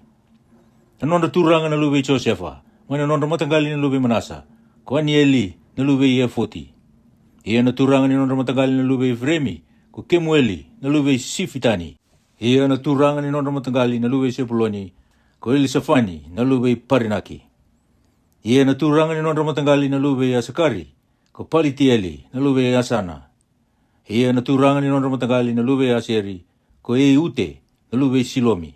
Na nodra turaga na luve i Josefa, mai na nodra mataqali na luve i Manasa, ko Anieli na luve i Efoti. Ia na turaga ni nodra mataqali na luve i Ifereimi, ko Kemueli na luve i Sifitani. Ia na turaga ni nodra mataqali na luve i Sepuloni, ko Elisafani na luve i Parinaki. Ia na turaga ni nodra mataqali na luve i Asakari, ko Palitieli na luve i Asana. Ia na turaga ni nodra mataqali na luve i Aseri, ko Eiute na luve i Silomi.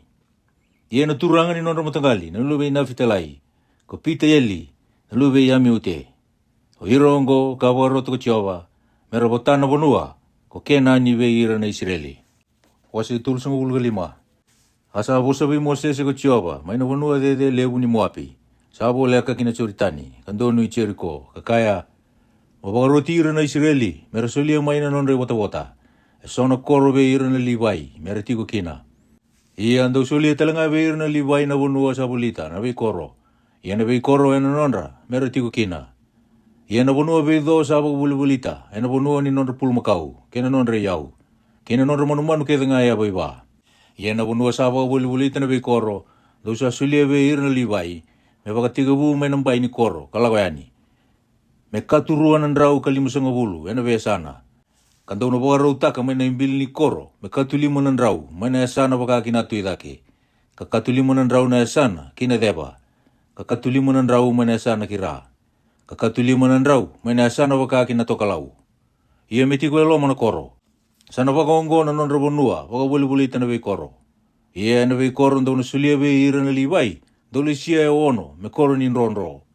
Ia na turaga ni nodra mataqali na luve i Nafitalai, ko Pitaeli na luve i Amiute. O ira oqo ka vakarota ko Jiova, me ra vota na vanua ko Kenani vei ira na Isireli. Wase tolusagavulu ka lima. A sa vosa vei Mosese ko Jiova mai na vanua cecelevu ni Moapi, sa voleka ki na Joritani, ka donu i Jeriko, ka kaya, mo vakaroti ira na Isireli me ra solia mai na nodra ivotavota e so na koro vei ira na Livai me ra tiko kina. Ia dou solia tale ga vei ira na Livai na vanua sa volita na veikoro, ia na veikoro ena nodra me ra tiko kina. Ia na vanua veico sa vakavolivolita ena vanua ni nodra pulumakau kei na nodra iyau, kei na nodra manumanu kece ga e yavaiva. Ia na vanua sa vakavolivolita na veikoro, dou sa solia vei ira na Livai, me vakatekivu mai na bai ni koro ka lako yani, me katurua na drau ka limasagavulu ena veiyasana. Ka dou na vakarautaka mai na ibili ni koro me katulima na drau mai na yasana vaka ki na tu i cake, ka katulima na drau na yasana ki na ceva, ka katulima na drau mai na yasana ki ra, ka katulima na drau mai na yasana vaka ki na tokalau. Ia me tiko e loma na koro. Sa na vakaoqo na nodra vanua vakavolivolita na veikoro. Ia ena veikoro dou na solia vei ira na Livai, dou lesia e ono me koro ni drodro.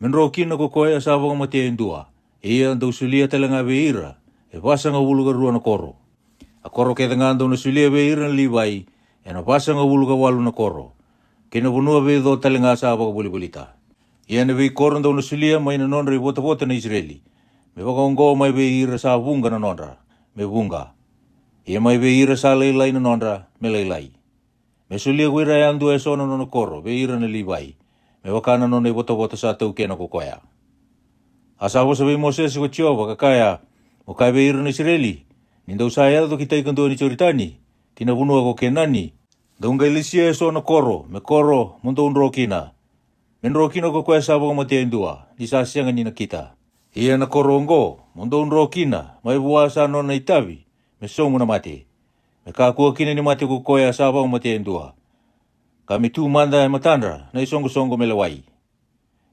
Me dro kina ko koya sa vakamatea e dua, ia dou solia tale ga vei ira e vasagavulu ka rua na koro. A koro kece ga dou na solia vei ira na Livai, ena vasagavulu ka walu na koro, kei na vanua veico tale ga sa vakavolivolita. Ia na veikoro dou na solia mai na nodra ivotavota na Isireli, me vakaoqo mai vei ira sa vuqa na nodra, me vuqa. Ia mai vei ira sa lailai na nodra, me lailai. Me solia ko ira yadua e so na nona koro vei ira na Livai, me vaka na nona ivotavota sa taukena ko koya. A sa vosa vei Mosese ko Jiova ka kaya, mo kaya vei ira na Isireli, ni dou sa yaco ki tai kadua ni Joritani, ki na vanua ko Kenani, dou qai lesia e so na koro me koro mo dou dro kina. Me dro kina ko koya sa vakamatea e dua, ni sa sega ni nakita. Ia na koro oqo mo dou dro kina mai vua sa nona itavi, me somu na mate, me kakua kina ni mate ko koya sa vakamatea e dua, ka me tu mada e matadra na isoqosoqo me lewai.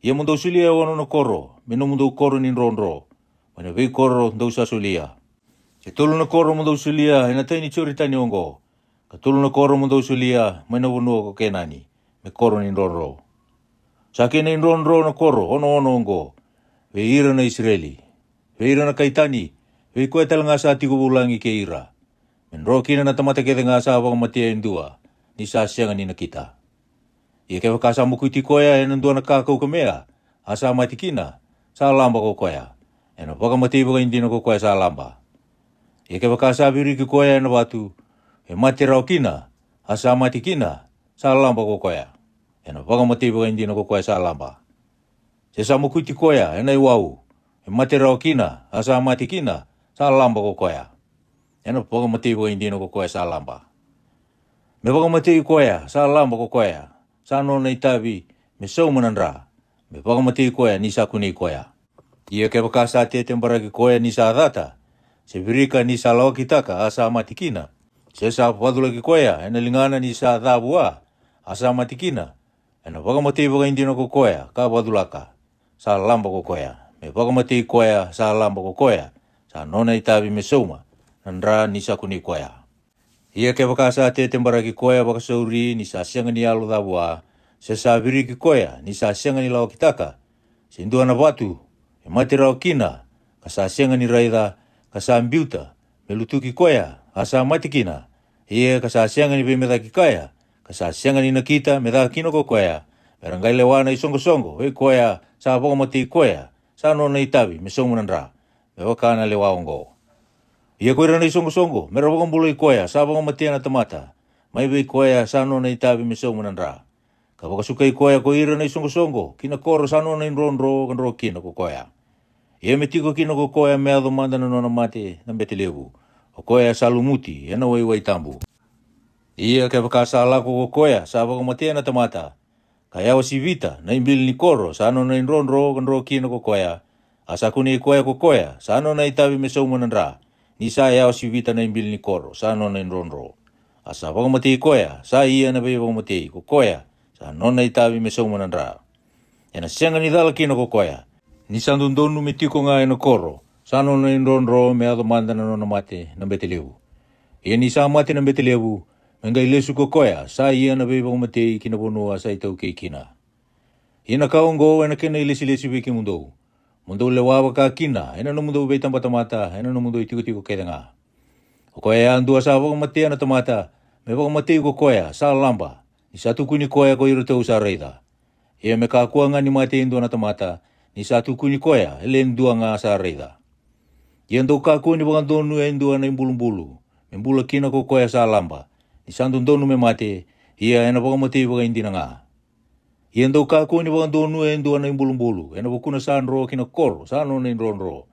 Ia mo dou solia e ono na koro me nomudou koro ni drodro, mai na veikoro dou sa solia. E tolu na koro mo dou solia ena tai ni Joritani oqo, Ka tolu na koro mo dou solia mai na vanua ko Kenani, me koro ni drodro. Sa kena idrodro na koro onoono oqo vei ira na Isireli, vei ira na kai tani, vei koya tale ga sa tiko vulagi kei ira, me dro kina na tamata kece ga sa vakamatea e dua, ni sa sega ni nakita. Ia kevaka sa mokuiti koya ena dua na ka kaukamea, a sa mate kina, sa laba ko koya, ena vakamatei vakaidina ko koya sa laba. Ia kevaka sa viriki koya ena vatu, e mate rawa kina, a sa mate kina, sa laba ko koya, ena vakamatei vakaidina ko koya sa laba. Se sa mokuiti koya ena iwau, e mate rawa kina, a sa mate kina, sa laba ko koya, ena vakamatei vakaidina ko koya sa laba. Me vakamatei koya sa laba ko koya, sa nona itavi me sauma na dra, me vakamatei koya ni sa kunei koya. Ia kevaka sa tete baraki koya ni sa cata, se virika ni sa lawakitaka a sa mate kina, se sa vaculaki koya ena ligana ni sa ca vua, a sa mate kina, ena vakamatei vakaidina ko koya ka vaculaka, sa laba ko koya, me vakamatei koya sa laba ko koya, sa nona itavi me sauma na dra ni sa kunei koya. Ia kevaka sa tete baraki koya vakasauri ni sa sega ni yalo ca vua, se sa viriki koya ni sa sega ni lawakitaka, se dua na vatu e mate rawa kina, ka sa sega ni raica, ka sa biuta me lutuki koya, a sa mate kina, ia ka sa sega ni veimecaki kaya, ka sa sega ni nakita me ca kina ko koya, me ra qai lewa na isoqosoqo vei koya sa vakamatei koya sa nona itavi me sauma na dra, me vaka na lewa oqo. Ia ko ira na isoqosoqo me ra vakabulai koya sa vakamatea na tamata mai vei koya sa nona itavi me sauma na dra, ka vakasukai koya ko ira na isoqosoqo ki na koro sa nona idrodro ka dro kina ko koya. Ia me tiko kina ko koya me yaco mada na nona mate na bete levu, o koya sa lumuti ena waiwai tabu. Ia kevaka sa lako ko koya sa vakamatea na tamata, ka yawa sivita na ibili ni koro sa nona idrodro ka dro kina ko koya, a sa kunei koya ko koya sa nona itavi me sauma na dra, ni sa yawa sivita na ibili ni koro sa nona idrodro, a sa vakamatei koya, sa ia na veivakamatei ko koya sa nona itavi me sauma na dra. Ena sega ni cala kina ko koya, ni sa dodonu me tiko ga ena koro sa nona idrodro me yaco mada na nona mate na bete levu. Ia ni sa mate na bete levu, me qai lesu ko koya sa ia na veivakamatei ki na vanua sa itaukei kina. Ia na ka oqo ena kena ilesilesi vei kemudou, mo dou lewa vaka kina ena nomudou veitabatamata ena nomudou itikotiko kece ga. O koya yadua sa vakamatea na tamata, me vakamatei ko koya sa laba, ni sa tukuni koya ko iratou sa raica. Ia me kakua ga ni mate e dua na tamata, ni sa tukuni koya e le dua ga sa raica. Ia dou kakua ni vakadonui e dua na ibulubulu me bula kina ko koya sa laba, ni sa dodonu me mate, ia ena vakamatei vakaidina ga. Ia dou kakua ni vakadonui e dua na ibulubulu ena vukuna sa dro ki na koro sa nona idrodro,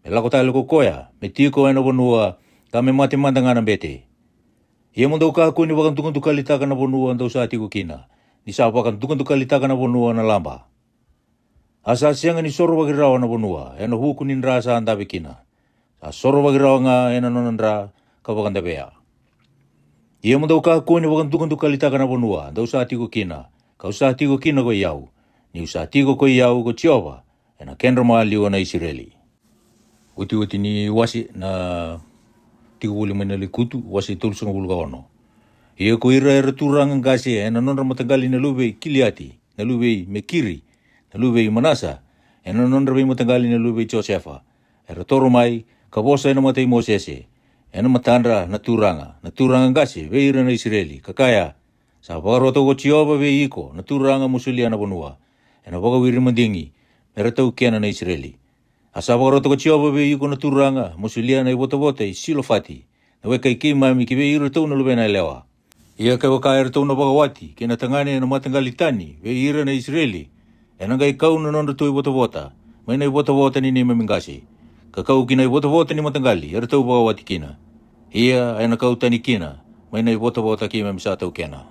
me lako tale ko koya me tiko ena vanua, ka me mate mada ga na bete. Ia mo dou kakua ni vakadukadukalitaka na vanua dou sa tiko kina, ni sa vakadukadukalitaka na vanua na laba. A sa sega ni sorovaki rawa na vanua ena vuku ni dra sa dave kina, sa sorovaki rawa ga ena nona dra ka vakadavea. Ia mo dou kakua ni vakadukadukalitaka na vanua dou sa tiko kina, ka'u sa tiko kina ko i au, ni'u sa tiko ko i au ko Jiova ena kedra maliwa na Isireli. Otioti ni wase na Tiko Voli mai na Lekutu, wase tolusagavulu ka ono. Ia ko ira era turaga qase ena nodra mataqali na luve i Kiliati, na luve i Mekiri, na luve i Manasa, ena nodra veimataqali na luve i Josefa, era toro mai ka vosa ena mata i Mosese, ena matadra na turaga, na turaga qase vei ira na Isireli, ka kaya, Sa vakarota ko Jiova vei iko na turaga mo solia na vanua ena vakawiri madigi me ra taukena na Isireli. A sa vakarota ko Jiova vei iko na turaga mo solia na ivotavota i Silofati na weka i keimami ki vei iratou na luvena yalewa. Ia kevaka eratou na vakawati kei na tagane na mataqali tani vei ira na Isireli, ena qai kau na nodratou ivotavota mai na ivotavota ni neimami qase, ka kau ki na ivotavota ni mataqali eratou vakawati kina. Ia ena kau tani kina mai na ivotavota keimami sa taukena.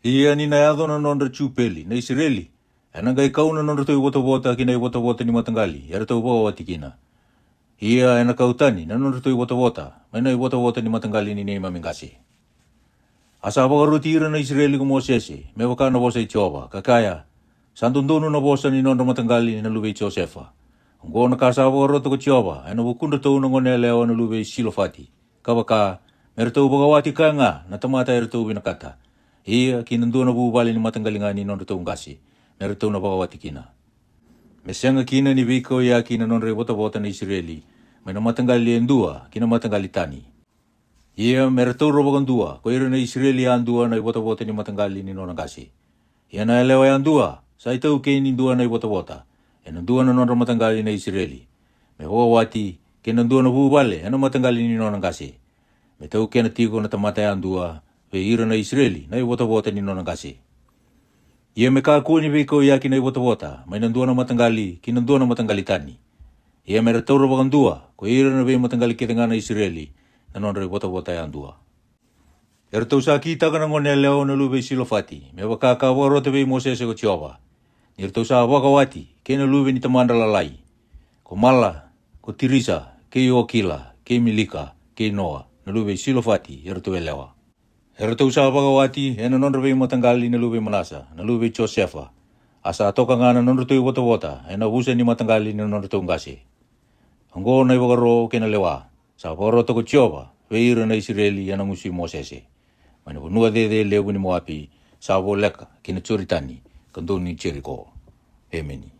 Ia ni na yaco na nodra Jupeli na Isireli, ena qai kau na nodratou ivotavota ki na ivotavota ni mataqali eratou vakawati kina. Ia ena kau tani na nodratou ivotavota mai na ivotavota ni mataqali ni neimami qase. A sa vakaroti ira na Isireli ko Mosese me vaka na vosa i Jiova, ka kaya, Sa dodonu na vosa ni nodra mataqali na luve i Josefa. Oqo na ka sa vakarota ko Jiova ena vukudratou na gone yalewa na luve i Silofati, ka vaka, Me ratou vakawati kaya ga na tamata eratou vinakata, ia ki na dua na vuvale ni mataqali ga ni nodratou qase, me ratou na vakawati kina. Me sega kina ni veikauyaki na nodra ivotavota na Isireli, mai na mataqali e dua ki na mataqali tani. Ia me ra taura vakadua ko ira na Isireli yadua na ivotavota ni mataqali ni nona qase. Ia na yalewa yadua sa itaukei ni dua na ivotavota e na dua na nodra mataqali na Isireli, me vakawati, kei na dua na vuvale e na mataqali ni nona qase, me taukena tiko na tamata yadua vei ira na Isireli na ivotavota ni nona qase. Ia me kakua ni veikauyaki na ivotavota mai na dua na mataqali ki na dua na mataqali tani. Ia me ra taura vakadua ko ira na veimataqali kece ga na Isireli na nodra ivotavota yadua. E ratou sa kitaka na gone yalewa na luve i Silofati, me vaka ka vakarota vei Mosese ko Jiova, ni ratou sa vakawati kei na luve ni tamadra lalai, ko Mala, ko Tirisa, kei Okila, kei Milika, kei Noa, na luve i Silofati, e ratou yalewa. E ratou sa vakawati e na nodra veimataqali na luve i Manasa, na luve i Josefa, a sa toka ga na nodratou ivotavota e na vusa ni mataqali na nodratou qase. Oqo na ivakaro kei na lewa sa vakarota ko Jiova vei ira na Isireli e na gusu i Mosese, mai na vanua cecelevu ni Moapi, sa voleka ki na Joritani, ka donu i Jeriko. Emeni.